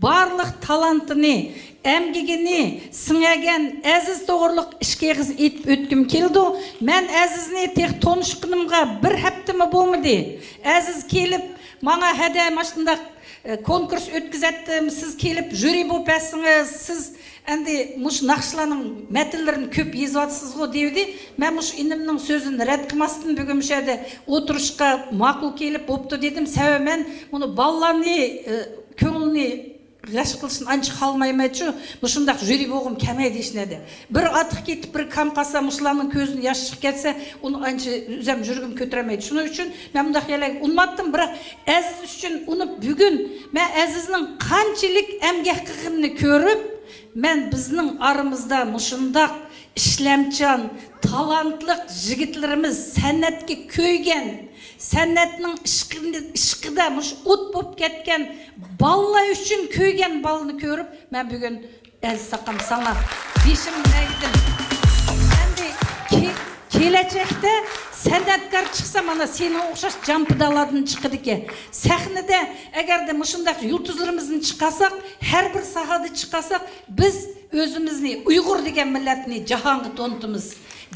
بارلىق تالانتىنى، ئەمگىكىنى سىڭەگەن ئەزىز توغرۇلۇق ئىككى ئېغىز ئېيتىپ ئۆتكۈم كېلىدۇ. مەن ئەزىزنى تېخى تونۇشقىنىمغا بىر ھەپتىمۇ بولمىدى. ئەزىز كېلىپ، ماڭا ھەدە ماشۇنداق، ئە، كونكۇرس ئۆتكۈزەتتىم، سىز كېلىپ ژۇرى بولۇپ بەرسىڭىز، سىز ئەمدى مۇشۇ ناخشىلارنىڭ مەتنلىرىنى كۆپ يېزىۋاتىسىزغۇ دېيىۋىدى. مەن مۇشۇ ئىنىمنىڭ سۆزىنى رەت قىلماستىن، بۈگۈن مۇشۇ يەردە ئولتۇرۇشقا ماقۇل كېلىپ بوپتۇ دېدىم. سەۋەبى مەن بۇنى بالىلارنى، ئە، كۆڭلىنى غەش قىلىشنى ئانچە خالىمايمەنچۇ، مۇشۇنداق ژۇرى بولغۇم كەلمەيدۇ ھېچنەدە. بىر ئاتىق كېتىپ، بىر كام قالسا، مۇشۇلارنىڭ كۆزىدىن ياش چىقىپ كەتسە، ئۇنى ئانچە ئۆزەم يۈرىكىم كۆتۈرەلمەيدۇ. شۇنىڭ ئۈچۈن مەن مۇنداق يەرلەرگە ئۇنىماتتىم، بىراق ئەزىز ئۈچۈن ئۇنىپ، بۈگۈن مەن ئەزىزنىڭ قانچىلىك ئەمگەك قىلغىنىنى كۆرۈپ، مەن بىزنىڭ ئارىمىزدا مۇشۇنداق ئىشلەمچان، تالانتلىق يىگىتلىرىمىز، سەنئەتكە كۆيگەن، سەنئەتنىڭ ئىشقىنى، ئىشقىدا مۇشۇ ئوت بولۇپ كەتكەن بالىلار ئۈچۈن كۆيگەن بالىنى كۆرۈپ، مەن بۈگۈن ئەزىز ئاكام ساڭا بېشىمنى ئەگدىم. ئەمدى كې-، كېلەچەكتە سەنئەتكار چىقسا، مانا سېنىڭ ئوخشاش جان پىدالاردىن چىقىدىكەن. سەھنىدە ئەگەردە مۇشۇنداق يۇلتۇزلىرىمىزنى چىقارساق، ھەر بىر ساھەدە چىقارساق، بىز ئۆزىمىزنى، ئۇيغۇر دېگەن مىللەتنى جاھانغا تونۇتىمىز.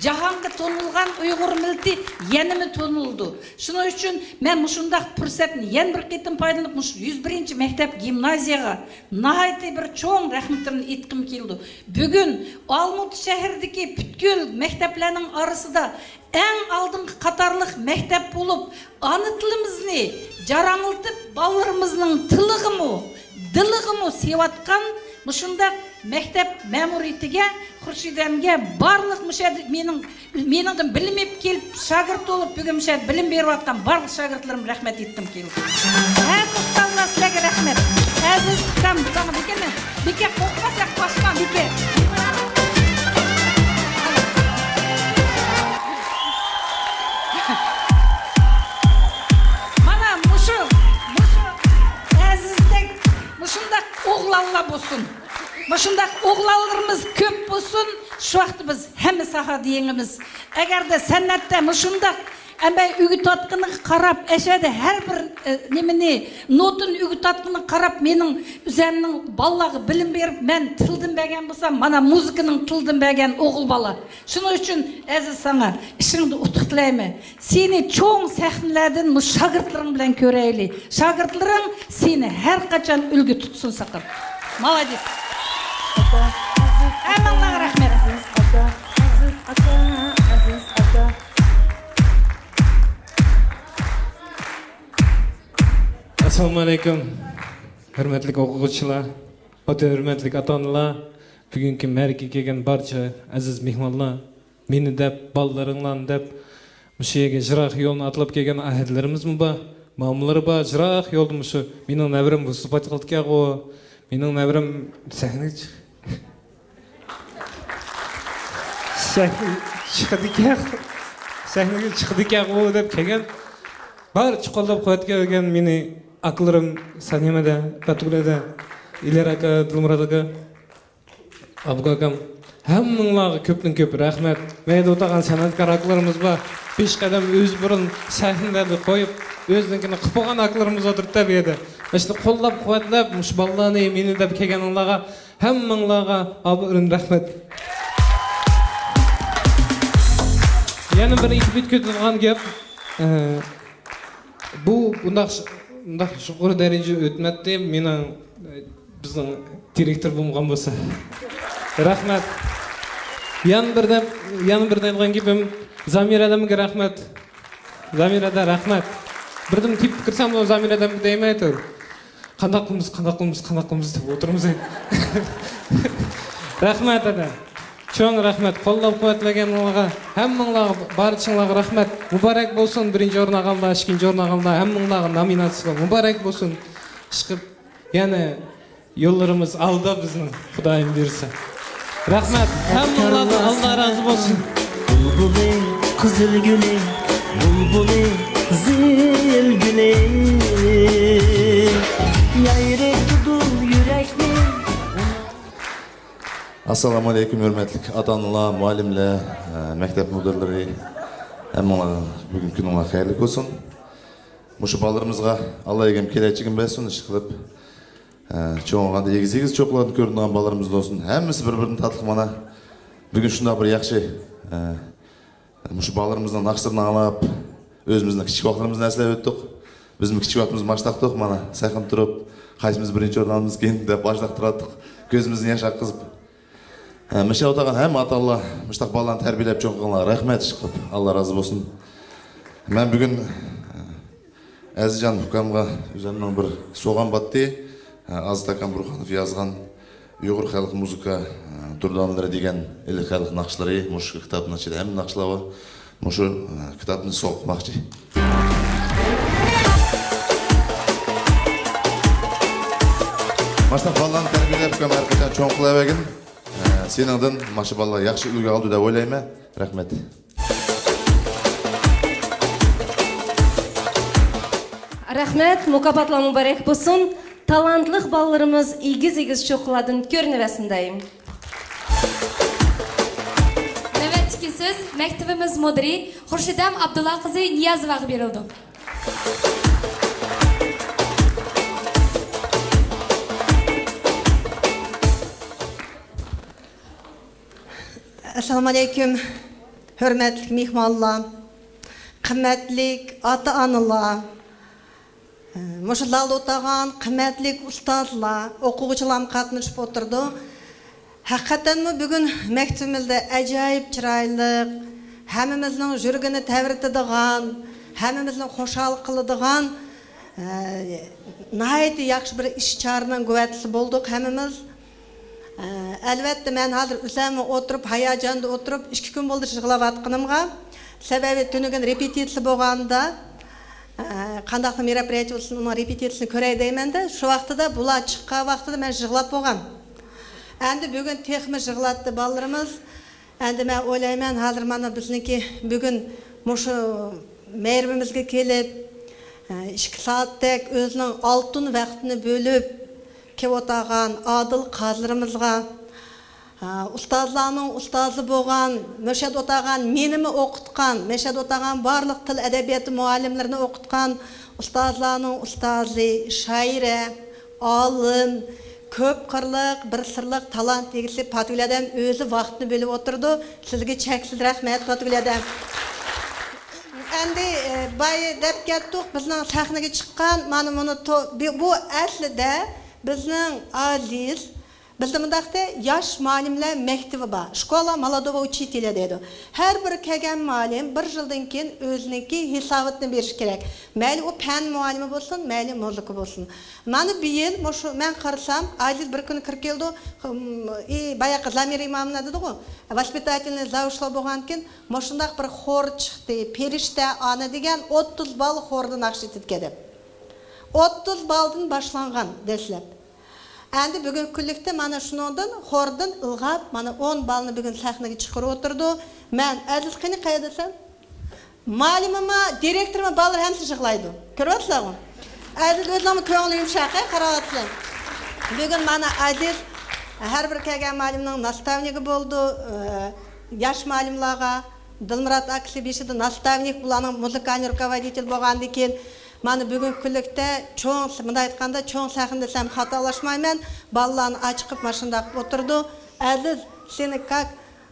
جاھانغا تونۇلغان ئۇيغۇر مىللىتى يەنىمۇ تونۇلىدۇ. شۇنىڭ ئۈچۈن مەن مۇشۇنداق پۇرسەتنى يەنە بىر قېتىم پايدىلىنىپ، مۇشۇ يۈز بىرىنچى مەكتەپ گىمنازىيەگە ناھايىتى بىر چوڭ رەھمىتىمنى ئېيتقۇم كېلىدۇ. بۈگۈن ئالمۇتا شەھىرىدىكى پۈتكۈل مەكتەپلەرنىڭ ئارىسىدا ئەڭ ئالدىنقى قاتارلىق مەكتەپ بولۇپ، ئانا تىلىمىزنى جاراڭلىتىپ، بالىلىرىمىزنىڭ تىلىغىمۇ، دىلىغىمۇ سىيىۋاتقان مۇشۇنداق مەكتەپ مەمۇرىيىتىگە، خۇرشىدەمگە، بارلىق مۇشۇ يەردە مېنىڭ، مېنىڭدىن بىلىم ئېلىپ كېلىپ، شاگىرت بولۇپ، بۈگۈن مۇشۇ يەردە بىلىم بېرىۋاتقان بارلىق شاگىرتلىرىمغا رەھمەت ئېيتقۇم كېلىدۇ. ھەر ئۇستازلار سىلەرگە رەھمەت. ئەزىز ئۇكام، ساڭا بېكىنى، بېكە قورقما سەن، قاچما بېكە. شۇنداق ئوغلانلىرىمىز كۆپ بولسۇن، شۇ ۋاقىتتا بىز ھەممە ساھەدە يېڭىمىز. ئەگەردە سەنئەتتە مۇشۇنداق ئەمەي ئۆگىتىۋاتقىنىغا قاراپ، ئەشەدە ھەر بىر، ئە، نېمىنى، نوتىنى ئۆگىتىۋاتقىنىغا قاراپ، مېنىڭ ئۆزەمنىڭ بالىلارغا بىلىم بېرىپ، مەن تىلدىن بەرگەن بولسام، مانا مۇزىكىنىڭ تىلدىن بەرگەن ئوغۇل بالا. شۇنىڭ ئۈچۈن ئەزىز ساڭا ئىشىڭدا ئۇتۇق تىلەيمەن. سېنى چوڭ سەھنىلەردىن مۇشۇ شاگىرتلىرىڭ بىلەن كۆرەيلى. شاگىرتلىرىڭ سېنى ھەر قاچان ئۈلگە تۇتسۇن ساقىن. مالادېس. ھەممىڭلارغا رەھمەت. ئەسسالامۇ ئەلەيكۇم. ھۆرمەتلىك ئوقۇغۇچىلار، ئوتتۇرا ھۆرمەتلىك ئاتا-ئانىلار، بۈگۈنكى مەرىكىگە كەلگەن بارچە ئەزىز مېھمانلار، مېنى دەپ، بالىلىرىڭلارنى دەپ، مۇشۇ يەرگە يىراق يولنى ئاتلاپ كەلگەن ئەھدىلىرىمىزمۇ بار، مامىلىرى بار، يىراق يولدا مۇشۇ مېنىڭ نەۋرەم ۋىستۇپات قىلىدىكەنغۇ، مېنىڭ نەۋرەم سەھنىگە چىق-، سەھنىگە چىقىدىكەن، سەھنىگە چىقىدىكەنغۇ دەپ كەلگەن، بارچە قوللاپ قۇۋۋەتلىگەن مېنى ئاكىلىرىم، سانىمەدە، بەتۇگۈلەدە، ئىليار ئاكا، دىلمۇرات ئاكا، ئابۇك ئاكام، ھەممىڭلارغا كۆپتىن كۆپ رەھمەت. مەيدە ئولتۇرغان سەنئەتكار ئاكىلىرىمىز بار. پېشقەدەم ئۆزى بۇرۇن سەھنىلەرنى قويۇپ، ئۆزىنىڭكىنى قىلىپ بولغان ئاكىلىرىمىز ئولتۇرۇپتۇ بۇ يەردە. مانا شۇنداق قوللاپ-قۇۋۋەتلەپ، مۇشۇ بالىلارنى، مېنى دەپ كەلگەنلەرگە ھەممىڭلارغا ئابىرىن رەھمەت. يەنە بىر ئېيتىپ ئۆتكۈزىدىغان گەپ. ئە، بۇ بۇنداق، بۇنداق يۇقىرى دەرىجىدە ئۆتمەتتى. مېنىڭ، بىزنىڭ دىرېكتور بولمىغان بولسا. رەھمەت. يەنە بىر دەپ، يەنە بىر دەيدىغان گېپىم، زامىر ھەدەمگە رەھمەت. زامىر ھەدە رەھمەت. بىردىن تېپىپ كىرسەم، زامىر ھەدەمگە دەيمەيتۇر. قانداق قىلىمىز، قانداق قىلىمىز، قانداق قىلىمىز دەپ ئولتۇرىمىز. رەھمەت ھەدە. چوڭ رەھمەت، قوللاپ-قۇۋۋەتلىگەنلىرىڭلارغا، ھەممىڭلارغا، بارچىڭلارغا رەھمەت. مۇبارەك بولسۇن، بىرىنچى ئورۇن ئالغانلار، ئىككىنچى ئورۇن ئالغانلار، ھەممىڭلارغا نامىناتسىيە مۇبارەك بولسۇن. ئىشقىلىپ، يەنە يوللىرىمىز ئالدا بىزنىڭ، خۇدايىم بۇيرۇسا. رەھمەت، ھەممىڭلاردىن ئاللا رازى بولسۇن. بۇلبۇلى قىزىل گۈلى، بۇلبۇلى قىزىل گۈلى، يايرىتىدۇ يۈرەكنى. ئەسسالامۇ ئەلەيكۇم، ھۆرمەتلىك ئاتا-ئانىلار، مۇئەللىملەر، ئە، مەكتەپ مۇدىرلىرى، ھەممىڭلارغا بۈگۈنكى كۈنۈڭلار خەيرلىك بولسۇن. مۇشۇ بالىلىرىمىزغا ئاللا ئىگىم كېلەچىكىنى بەرسۇن، ئىشقىلىپ، ئە، چوڭ بولغاندا ئېگىز-ئېگىز چوققىلاردا كۆرۈنىدىغان بالىلىرىمىز بولسۇن. ھەممىسى بىر-بىرىدىن تاتلىق مانا. بۈگۈن شۇنداق بىر ياخشى، ئە، مۇشۇ بالىلىرىمىزنىڭ ناخشىلىرىنى ئاڭلاپ، ئۆزىمىزنىڭ كىچىك ۋاقىتلىرىمىزنى ئەسلەپ ئۆتتۇق. بىزمۇ كىچىك ۋاقتىمىزدا ماشتاقتۇق، مانا، سەھنىدە تۇرۇپ، قايسىمىز بىرىنچى ئورۇن ئالىمىزكىن دەپ ئاشۇنداق تۇراتتۇق. كۆزىمىزنى ياش ئاققۇزۇپ. ھە، مۇشۇ يەردە ئولتۇرغان ھەممە ئاتا-ئانىلار، مۇشۇنداق بالىلارنى تەربىيەلەپ چوڭ قىلغانلارغا رەھمەت ئىشقىلىپ، ئاللا رازى بولسۇن. مەن بۈگۈن، ئەزىزجان ئۇكامغا ئۆزۈمنىڭ بىر سوۋغام باتتى. ئازىز ئاكام بۇرخانوف يازغان ئۇيغۇر خەلق مۇزىكا، ئە، دۇردانىلىرى دېگەن ئىلى خەلق ناخشىلىرى، مۇشۇ كىتابنىڭ ئىچىدە ھەممە ناخشىلار بار. مۇشۇ، ئە، كىتابنى سوۋغا قىلماقچى. ماشۇنداق بالىلارنى تەربىيەلەپ، ھەر قاچان چوڭ قىلىۋەرگىن. ئە، سېنىڭدىن ماشۇ بالىلار ياخشى ئۈلگە ئالىدۇ دەپ ئويلايمەن. رەھمەت. رەھمەت، مۇكاپاتلار مۇبارەك بولسۇن. تالانتلىق بالىلىرىمىز ئېگىز-ئېگىز چوققىلاردىن كۆرۈنۈۋەرسۇن دەيمەن. نۆۋەتتىكى سۆز مەكتىپىمىز مۇدىرى خۇرشىدەم ئابدۇللا قىزى نىيازوۋاغا بېرىلىدۇ. ئەسسالامۇ ئەلەيكۇم، ھۆرمەتلىك مېھمانلار، قىممەتلىك ئاتا-ئانىلار، مۇشۇ زالدا ئولتۇرغان قىممەتلىك ئۇستازلار، ئوقۇغۇچىلارمۇ قاتنىشىپ ئولتۇرىدۇ. ھەقىقەتەنمۇ بۈگۈن مەكتىپىمىزدە ئاجايىپ چىرايلىق، ھەممىمىزنىڭ يۈرىكىنى تەۋرىتىدىغان، ھەممىمىزنى خۇشال قىلىدىغان، ئە، ناھايىتى ياخشى بىر ئىش چارىنىڭ گۇۋاھلىرى بولدۇق ھەممىمىز. ئە، ئەلۋەتتە، مەن ھازىر ئۆزۈممۇ ئولتۇرۇپ، ھاياجاندا ئولتۇرۇپ، ئىككى كۈن بولدى يىغلاۋاتقىنىمغا. سەۋەبى، تۈنۈگۈن رېپېتىتسىيە بولغاندا، ئە، قانداقلا مېروپرىياتىيە بولسۇن، ئۇنىڭ رېپېتىتسىيىسىنى كۆرەي دەيمەندە، شۇ ۋاقتىدا بۇلار چىققان ۋاقتىدا مەن يىغلاپ بولغان. ئەمدى بۈگۈن تېخىمۇ يىغلاتتى بالىلىرىمىز. ئەمدى مەن ئويلايمەن، ھازىر مانا بىزنىڭكى بۈگۈن مۇشۇ مەيرىمىمىزگە كېلىپ، ئە، ئىككى سائەتتەك ئۆزىنىڭ ئالتۇن ۋاقتىنى بۆلۈپ، كېلىۋاتقان ئادىل قادىلىرىمىزغا، ھە، ئۇستازلارنىڭ ئۇستازى بولغان، مۇشۇ يەردە ئولتۇرغان مېنىمۇ ئوقۇتقان، مۇشۇ يەردە ئولتۇرغان بارلىق تىل ئەدەبىياتى مۇئەللىملىرىنى ئوقۇتقان ئۇستازلارنىڭ ئۇستازى، شائىرە، ئالىم، كۆپ قىرلىق، بىر سىرلىق تالانت ئىگىسى پاتىگۈل ھەدەم ئۆزى ۋاقتىنى بۆلۈپ ئولتۇرىدۇ. سىزگە چەكسىز رەھمەت، پاتىگۈل ھەدەم. ئەمدى، ئە، بايا دەپ كەتتۇق، بىزنىڭ سەھنىگە چىققان، مانا مۇنى تو-، بۇ، بۇ ئەسلىدە بىزنىڭ ئازىز، بىزدە مۇنداق دەيدۇ، ياش مۇئەللىملەر مەكتىۋى بار، شكولا مالادوغا ئۇچىتېلا دەيدۇ. ھەر بىر كەلگەن مۇئەللىم بىر يىلدىن كېيىن ئۆزىنىڭكى ھېساباتىنى بېرىشى كېرەك. مەيلى ئۇ پەن مۇئەللىمى بولسۇن، مەيلى مۇزىكا بولسۇن. مانا بۇ يىل مۇشۇ مەن قارىسام، ئازىز بىر كۈنى كىرىپ كەلدى، ئى، باياقى زامىر ئىمامىنا دېدىغۇ، ۋоспىتاتېلنىي زاۋۇچلار بولغاندىكىن، مۇشۇنداق بىر خور چىقتى، پېرىشتە ئانا دېگەن ئوتتۇز بالا خوردا ناخشا ئېيتىدىكەن دەپ. ئوتتۇز بالىدىن باشلانغان دەسلەپ. ئەمدى بۈگۈنكى كۈنلۈكتە مانا شۇنىڭدىن، خوردىن ئىلغاپ، مانا ئون بالىنى بۈگۈن سەھنىگە چىقىرىۋاتىدۇ. مەن ئەزىز قېنى قەيەردە دېسەم، مۇئەللىمىمۇ، دىرېكتورمۇ، بالىلار ھەممىسى يىغلايدۇ. كۆرۈۋاتىسىلەرغۇ؟ ئەزىز ئۆزىنىڭمۇ كۆڭلى يۇمشاق، قاراۋاتىسىلەر. بۈگۈن مانا ئەزىز ھەر بىر كەلگەن مۇئەللىمنىڭ ناستاۋنىكى بولىدۇ، ئە، ياش مۇئەللىملارغا، دىلمۇرات ئاكىسى بېشىدا ناستاۋنىك، بۇلارنىڭ مۇزىكالنىي رۇكوۋودىتېل بولغاندىن كېيىن، مانا بۈگۈنكى كۈنلۈكتە چوڭ، مۇنداق ئېيتقاندا، چوڭ سەھنە دېسەم خاتالاشمايمەن، بالىلارنى ئاچىقىپ ماشۇنداق ئولتۇرىدۇ. ئەزىز، سېنى كاك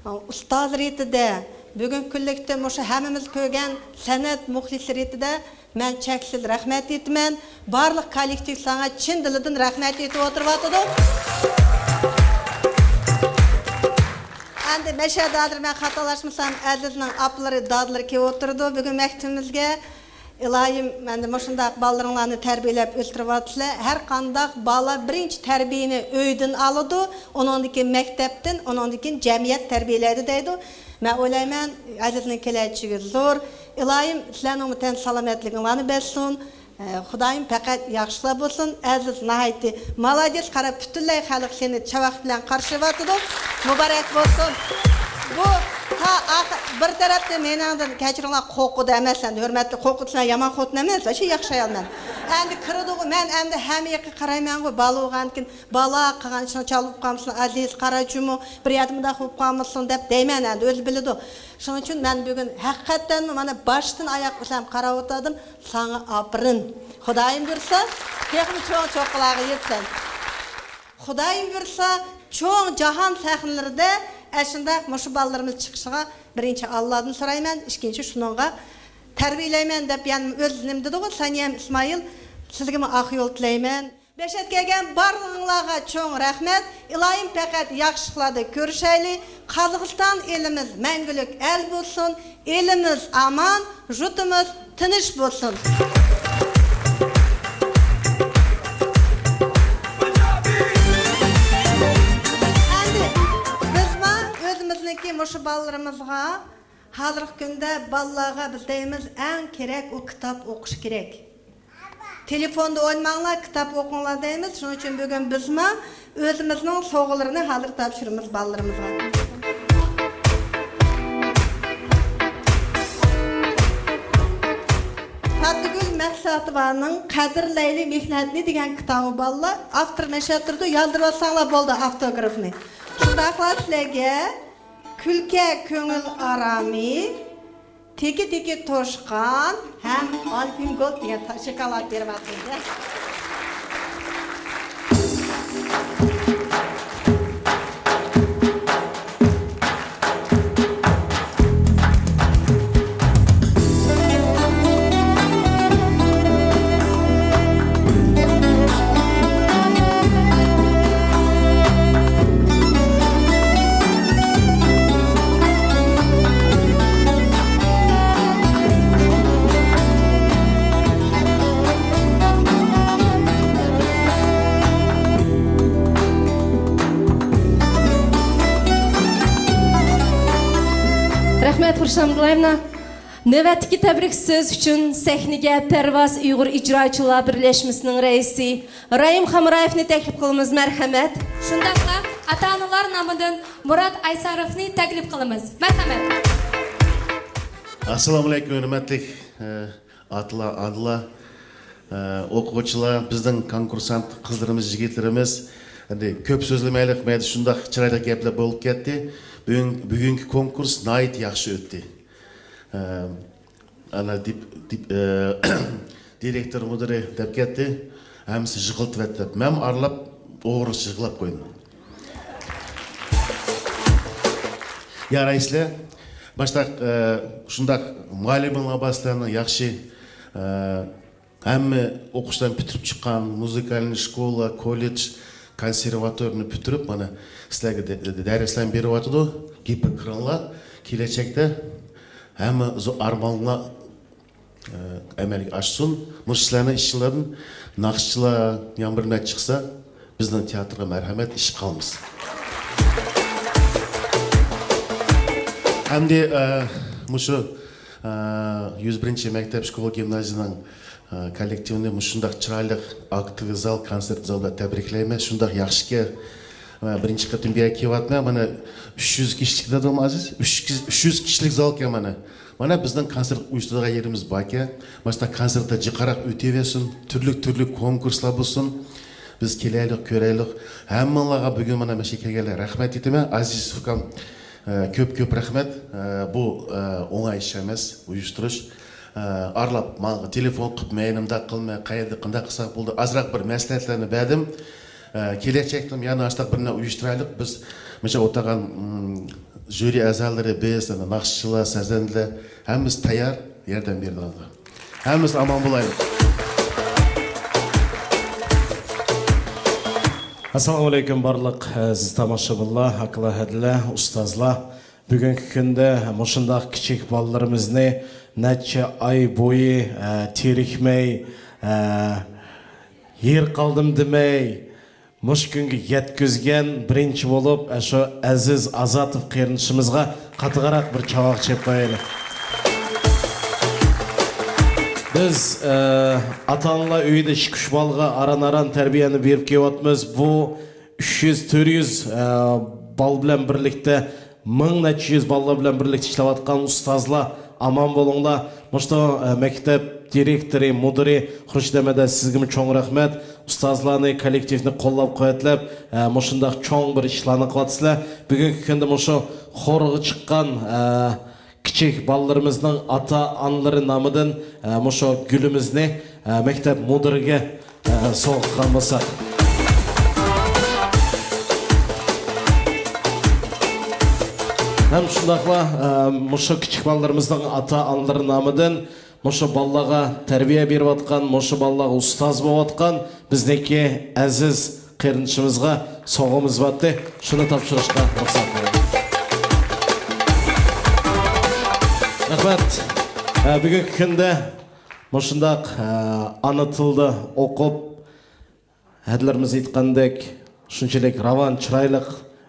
ئۇستاز رېتىدە، بۈگۈنكى كۈنلۈكتە مۇشۇ ھەممىمىز كۆرگەن سەنئەت مۇخلىسى رېتىدە مەن چەكسىز رەھمەت ئېيتىمەن. بارلىق كوللېكتىپ ساڭا چىن دىلىدىن رەھمەت ئېيتىۋاتىدۇ. ئەمدى مەشەدە ھازىر مەن خاتالاشمىسام، ئەزىزنىڭ ئاپىلىرى، دادىلىرى كېلىۋاتىدۇ بۈگۈن مەكتىپىمىزگە. ئىلاھىم، ئەمدى مۇشۇنداق بالىلىرىڭلارنى تەربىيەلەپ ئۆستۈرۈۋاتىسىلەر. ھەر قانداق بالا بىرىنچى تەربىيەنى ئۆيدىن ئالىدۇ، ئۇنىڭدىن كېيىن مەكتەپتىن، ئۇنىڭدىن كېيىن جەمئىيەت تەربىيەلەيدۇ دەيدۇ. مەن ئويلايمەن، ئەزىزنىڭ كېلەچىكى زور. ئىلاھىم، سىلەرنىڭمۇ تەن سالامەتلىكىڭلارنى بەرسۇن. ئە، خۇدايىم پەقەت ياخشىلار بولسۇن. ئەزىز ناھايىتى مالادېس، قارا، پۈتۈنلەي خەلق سېنى چاۋاك بىلەن قارشى ئېلىۋاتىدۇ. مۇبارەك بولسۇن. بۇ تا ئاخىر بىر تەرەپتىن مېنىڭدىن، كەچۈرۈڭلار، قورقىدۇ ئەمەس، ئەمدى ھۆرمەتلىك، قورقۇدۇ، سەن يامان خوتۇن ئەمەس، شۇ ياخشى ئايالمەن. ئەمدى كىرىدىغۇ، مەن ئەمدى ھەممە ياققا قارايمەنغۇ، بالا بولغاندىكىن، بالا قىلغان ئىشىڭ چالا بولۇپ قالمىسۇن، ئەزىز قاراچۇمۇ، بىر يەردە مۇنداق بولۇپ قالمىسۇن دەپ دەيمەن، ئەمدى ئۆزى بىلىدۇ. شۇنىڭ ئۈچۈن مەن بۈگۈن ھەقىقەتەنمۇ مانا باشتىن ئاياق ئۆزۈم قاراۋاتىدىم. ساڭا ئاپىرىن. خۇدايىم بۇيرۇسا، تېخىمۇ چوڭ چوققىلارغا يەتسەن. خۇدايىم بۇيرۇسا، چوڭ جاھان سەھنىلىرىدە ئەشۇنداق مۇشۇ بالىلىرىمىز چىقىشىغا بىرىنچى ئاللادىن سورايمەن، ئىككىنچى شۇنىڭغا تەربىيەلەيمەن دەپ يەنە ئۆزى نېمە دېدىغۇ، سانىيەم ئىسمائىل، سىزگىمۇ ئاق يول تىلەيمەن. مەشەدە كەلگەن بارلىقىڭلارغا چوڭ رەھمەت. ئىلاھىم پەقەت ياخشىلىقلاردا كۆرۈشەيلى. قازاقىستان ئېلىمىز مەڭگۈلۈك ئەل بولسۇن. ئېلىمىز ئامان، يۇرتىمىز تىنچ بولسۇن. ئەمدى بىزمۇ ئۆزىمىزنىڭكى مۇشۇ بالىلىرىمىزغا، ھازىرقى كۈندە بالىلارغا بىز دەيمىز، ئەڭ كېرەك ئۇ كىتاب ئوقۇش كېرەك. تېلېفوندا ئوينىماڭلار، كىتاب ئوقۇڭلار دەيمىز. شۇنىڭ ئۈچۈن بۈگۈن بىزمۇ ئۆزىمىزنىڭ سوۋغىلىرىنى ھازىر تاپشۇرىمىز بالىلىرىمىزغا. پاتىگۈل مەخسۇتوۋانىڭ قەدىرلەيلى مېھنەتنى دېگەن كىتابى بالىلار. ئاپتور مەشەدە تۇرىدۇ، ياندۇرۇۋاتساڭلار بولدى ئاپتوگرافنى. شۇنداقلا سىلەرگە كۈلكە كۆڭۈل ئارامى، تېكى تېكى توشقان ھەم ئالپىن گولد دېگەن تا-، شوكولاد بېرىۋاتىمىز. رەھمەت، خۇرشەم ئابدۇللايېۋنا. نۆۋەتتىكى تەبرىك سۆز ئۈچۈن سەھنىگە پەرۋاز ئۇيغۇر ئىجراچىلار بىرلەشمىسىنىڭ رەئىسى رەھىم خامرايېۋنى تەكلىپ قىلىمىز، مەرھەمەت. شۇنداقلا ئاتا-ئانىلار نامىدىن مۇرات ئايساروفنى تەكلىپ قىلىمىز، مەرھەمەت. ئەسسالامۇئەلەيكۇم، ھۆرمەتلىك، ئە، ئاتىلار، ئانىلار. ئوقۇغۇچىلار، بىزنىڭ كونكۇرسانت قىزلىرىمىز، يىگىتلىرىمىز، ئەمدى كۆپ سۆزلىمەيلى، مەيدە شۇنداق چىرايلىق گەپلەر بولۇپ كەتتى. بۈگۈن، بۈگۈنكى كونكۇرس ناھايىتى ياخشى ئۆتتى. ئانا دىپ-، دىپ-، دىرېكتور مۇدىرى دەپ كەتتى، ھەممىسى يىغلىتىۋەتتى دەپ. مەنمۇ ئارىلاپ ئوغرىلىقچە يىغلاپ قويدۇم. يارايسىلەر. باشتا، ئە، شۇنداق مۇئەللىمىڭلار بار سىلەرنىڭ ياخشى، ئە، ھەممە ئوقۇشلارنى پۈتتۈرۈپ چىققان، مۇزىكالنىي شكولا، كوللېج، كونسېرۋاتورنى پۈتتۈرۈپ، مانا سىلەرگە دە-، دە-، دەرسلەرنى بېرىۋاتىدۇ. گېپى كىرىڭلار. كېلەچەكتە ھەممە زو-، ئارمانلار ئەمەلگە ئاشسۇن. مۇشۇ سىلەرنىڭ ئىشىڭلاردىن ناخشىچىلار يەنە بىر نەچچە چىقسا، بىزنىڭ تىياتىرغا مەرھەمەت، ئىش قالمىسۇن. ئەمدى، ئە، مۇشۇ، ئە، يۈز بىرىنچى مەكتەپ شكولا گىمنازىيىنىڭ، ئە، كوللېكتىپىنى مۇشۇنداق چىرايلىق ئاكتىۋىي زال، كونسېرت زال بىلەن تەبرىكلەيمەن. شۇنداق ياخشىكەن. مەن بىرىنچى قېتىم بۇ يەرگە كېلىۋاتىمەن. مانا، ئۈچ يۈز كىشىلىك دېدىم، ئازىز. ئۈچ يۈز، ئۈچ يۈز كىشىلىك زالكەن مانا. مانا بىزنىڭ كونسېرت ئۇيۇشتۇرىدىغان يېرىمىز باركەن. مانا شۇنداق كونسېرتلار جىقراق ئۆتۈۋەرسۇن. تۈرلۈك، تۈرلۈك كونكۇرسلار بولسۇن. بىز كېلەيلۇق، كۆرەيلۇق. ھەممىڭلارغا بۈگۈن مانا مۇشۇ كېلىگەنلەرگە رەھمەت ئېيتىمەن. ئازىز ئۇكام، ئە، كۆپ، كۆپ رەھمەت. ئە، بۇ، ئە، ئوڭاي ئىش ئەمەس، ئۇيۇشتۇرۇش. ئە، ئارىلاپ ماڭا تېلېفون قىلىپ، مەن مۇنداق قىلماي، قەيەردە قانداق قىلساق بولىدۇ، ئازراق بىر مەسلىھەتلەرنى بەردىم. ئە، كېلەچەكتىمۇ يەنە ئاشتاق بىرنى ئۇيۇشتۇرايلۇق. بىز مۇشۇ ئولتۇرغان، ئىم، ژۇرى ئەزالىرى، بىز، ناخشىچىلار، سازەندىلەر، ھەممىمىز تەييار ياردەم بېرىدىغانغا. ھەممىمىز ئامان بولايلى. ئەسسالامۇ ئەلەيكۇم بارلىق ئەزىز تاماشىبىنلار، ئاكىلار، ھەدىلەر، ئۇستازلار. بۈگۈنكى كۈندە مۇشۇنداق كىچىك بالىلىرىمىزنى نەچچە ئاي بويى، ئە، تېرىكمەي، ئە، يېرى قالدىم دېمەي، مۇشۇ كۈنگە يەتكۈزگەن بىرىنچى بولۇپ، ئە، شۇ ئەزىز ئازاتوف قېرىندىشىمىزغا قاتتىقراق بىر چاۋاك چېلىپ قويايلى. بىز، ئە، ئاتا-ئانىلار ئۆيىدە ئىككى-ئۈچ بالىغا ئاران-ئاران تەربىيەنى بېرىپ كېلىۋاتىمىز. بۇ ئۈچ يۈز، تۆت يۈز، ئە، بال بىلەن بىرلىكتە، مىڭ نەچچە يۈز بالىلار بىلەن بىرلىكتە ئىشلەۋاتقان ئۇستازلار، ئامان بولۇڭلار. مۇشۇ، ئە، مەكتەپ دىرېكتورى، مۇدىرى خۇرشىد ئەمەت، سىزگىمۇ چوڭ رەھمەت. ئۇستازلارنى، كوللېكتىپنى قوللاپ-قۇۋۋەتلەپ، ئە، مۇشۇنداق چوڭ بىر ئىشلارنى قىلىۋاتىسىلەر. بۈگۈنكى كۈندە مۇشۇ خورغا چىققان، ئە، كىچىك بالىلىرىمىزنىڭ ئاتا-ئانىلىرى نامىدىن، ئە، مۇشۇ گۈلىمىزنى، ئە، مەكتەپ مۇدىرىگە، ئە، سوۋغا قىلغان بولساق. ھەم شۇنداقلا، ئە، مۇشۇ كىچىك بالىلىرىمىزنىڭ ئاتا-ئانىلىرى نامىدىن مۇشۇ بالىلارغا تەربىيە بېرىۋاتقان، مۇشۇ بالىلارغا ئۇستاز بولۇۋاتقان بىزنىڭكى ئەزىز قېرىندىشىمىزغا سوۋغىمىز بارتى. شۇنى تاپشۇرۇشقا رۇخسەت قىلىڭ. رەھمەت. ئە، بۈگۈنكى كۈندە مۇشۇنداق، ئە، ئانا تىلدا ئوقۇپ، ھەدىلىرىمىز ئېيتقاندەك، شۇنچىلىك راۋان، چىرايلىق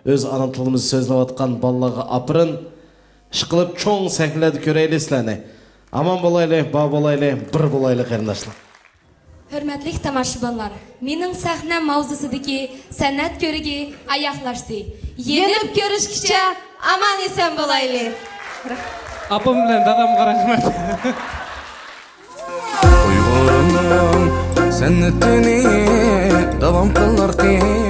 ئۆز ئانا تىلىمىزدا سۆزلەۋاتقان بالىلارغا ئاپىرىن. ئىشقىلىپ، چوڭ سەھنىلەردە كۆرەيلى سىلەرنى. ئامان بولايلى، بار بولايلى، بىر بولايلى، قېرىنداشلار. ھۆرمەتلىك تاماشىبىنلار، مېنىڭ سەھنەم ماۋزۇسىدىكى سەنئەت كۆرىكى ئاياغلاشتى. يېنىپ كۆرۈشكىچە ئامان-ئېسەن بولايلى. ئاپام بىلەن دادامغا رەھمەت. ئۇيغۇرنىڭ سەنئىتىنى داۋام قىلارقى.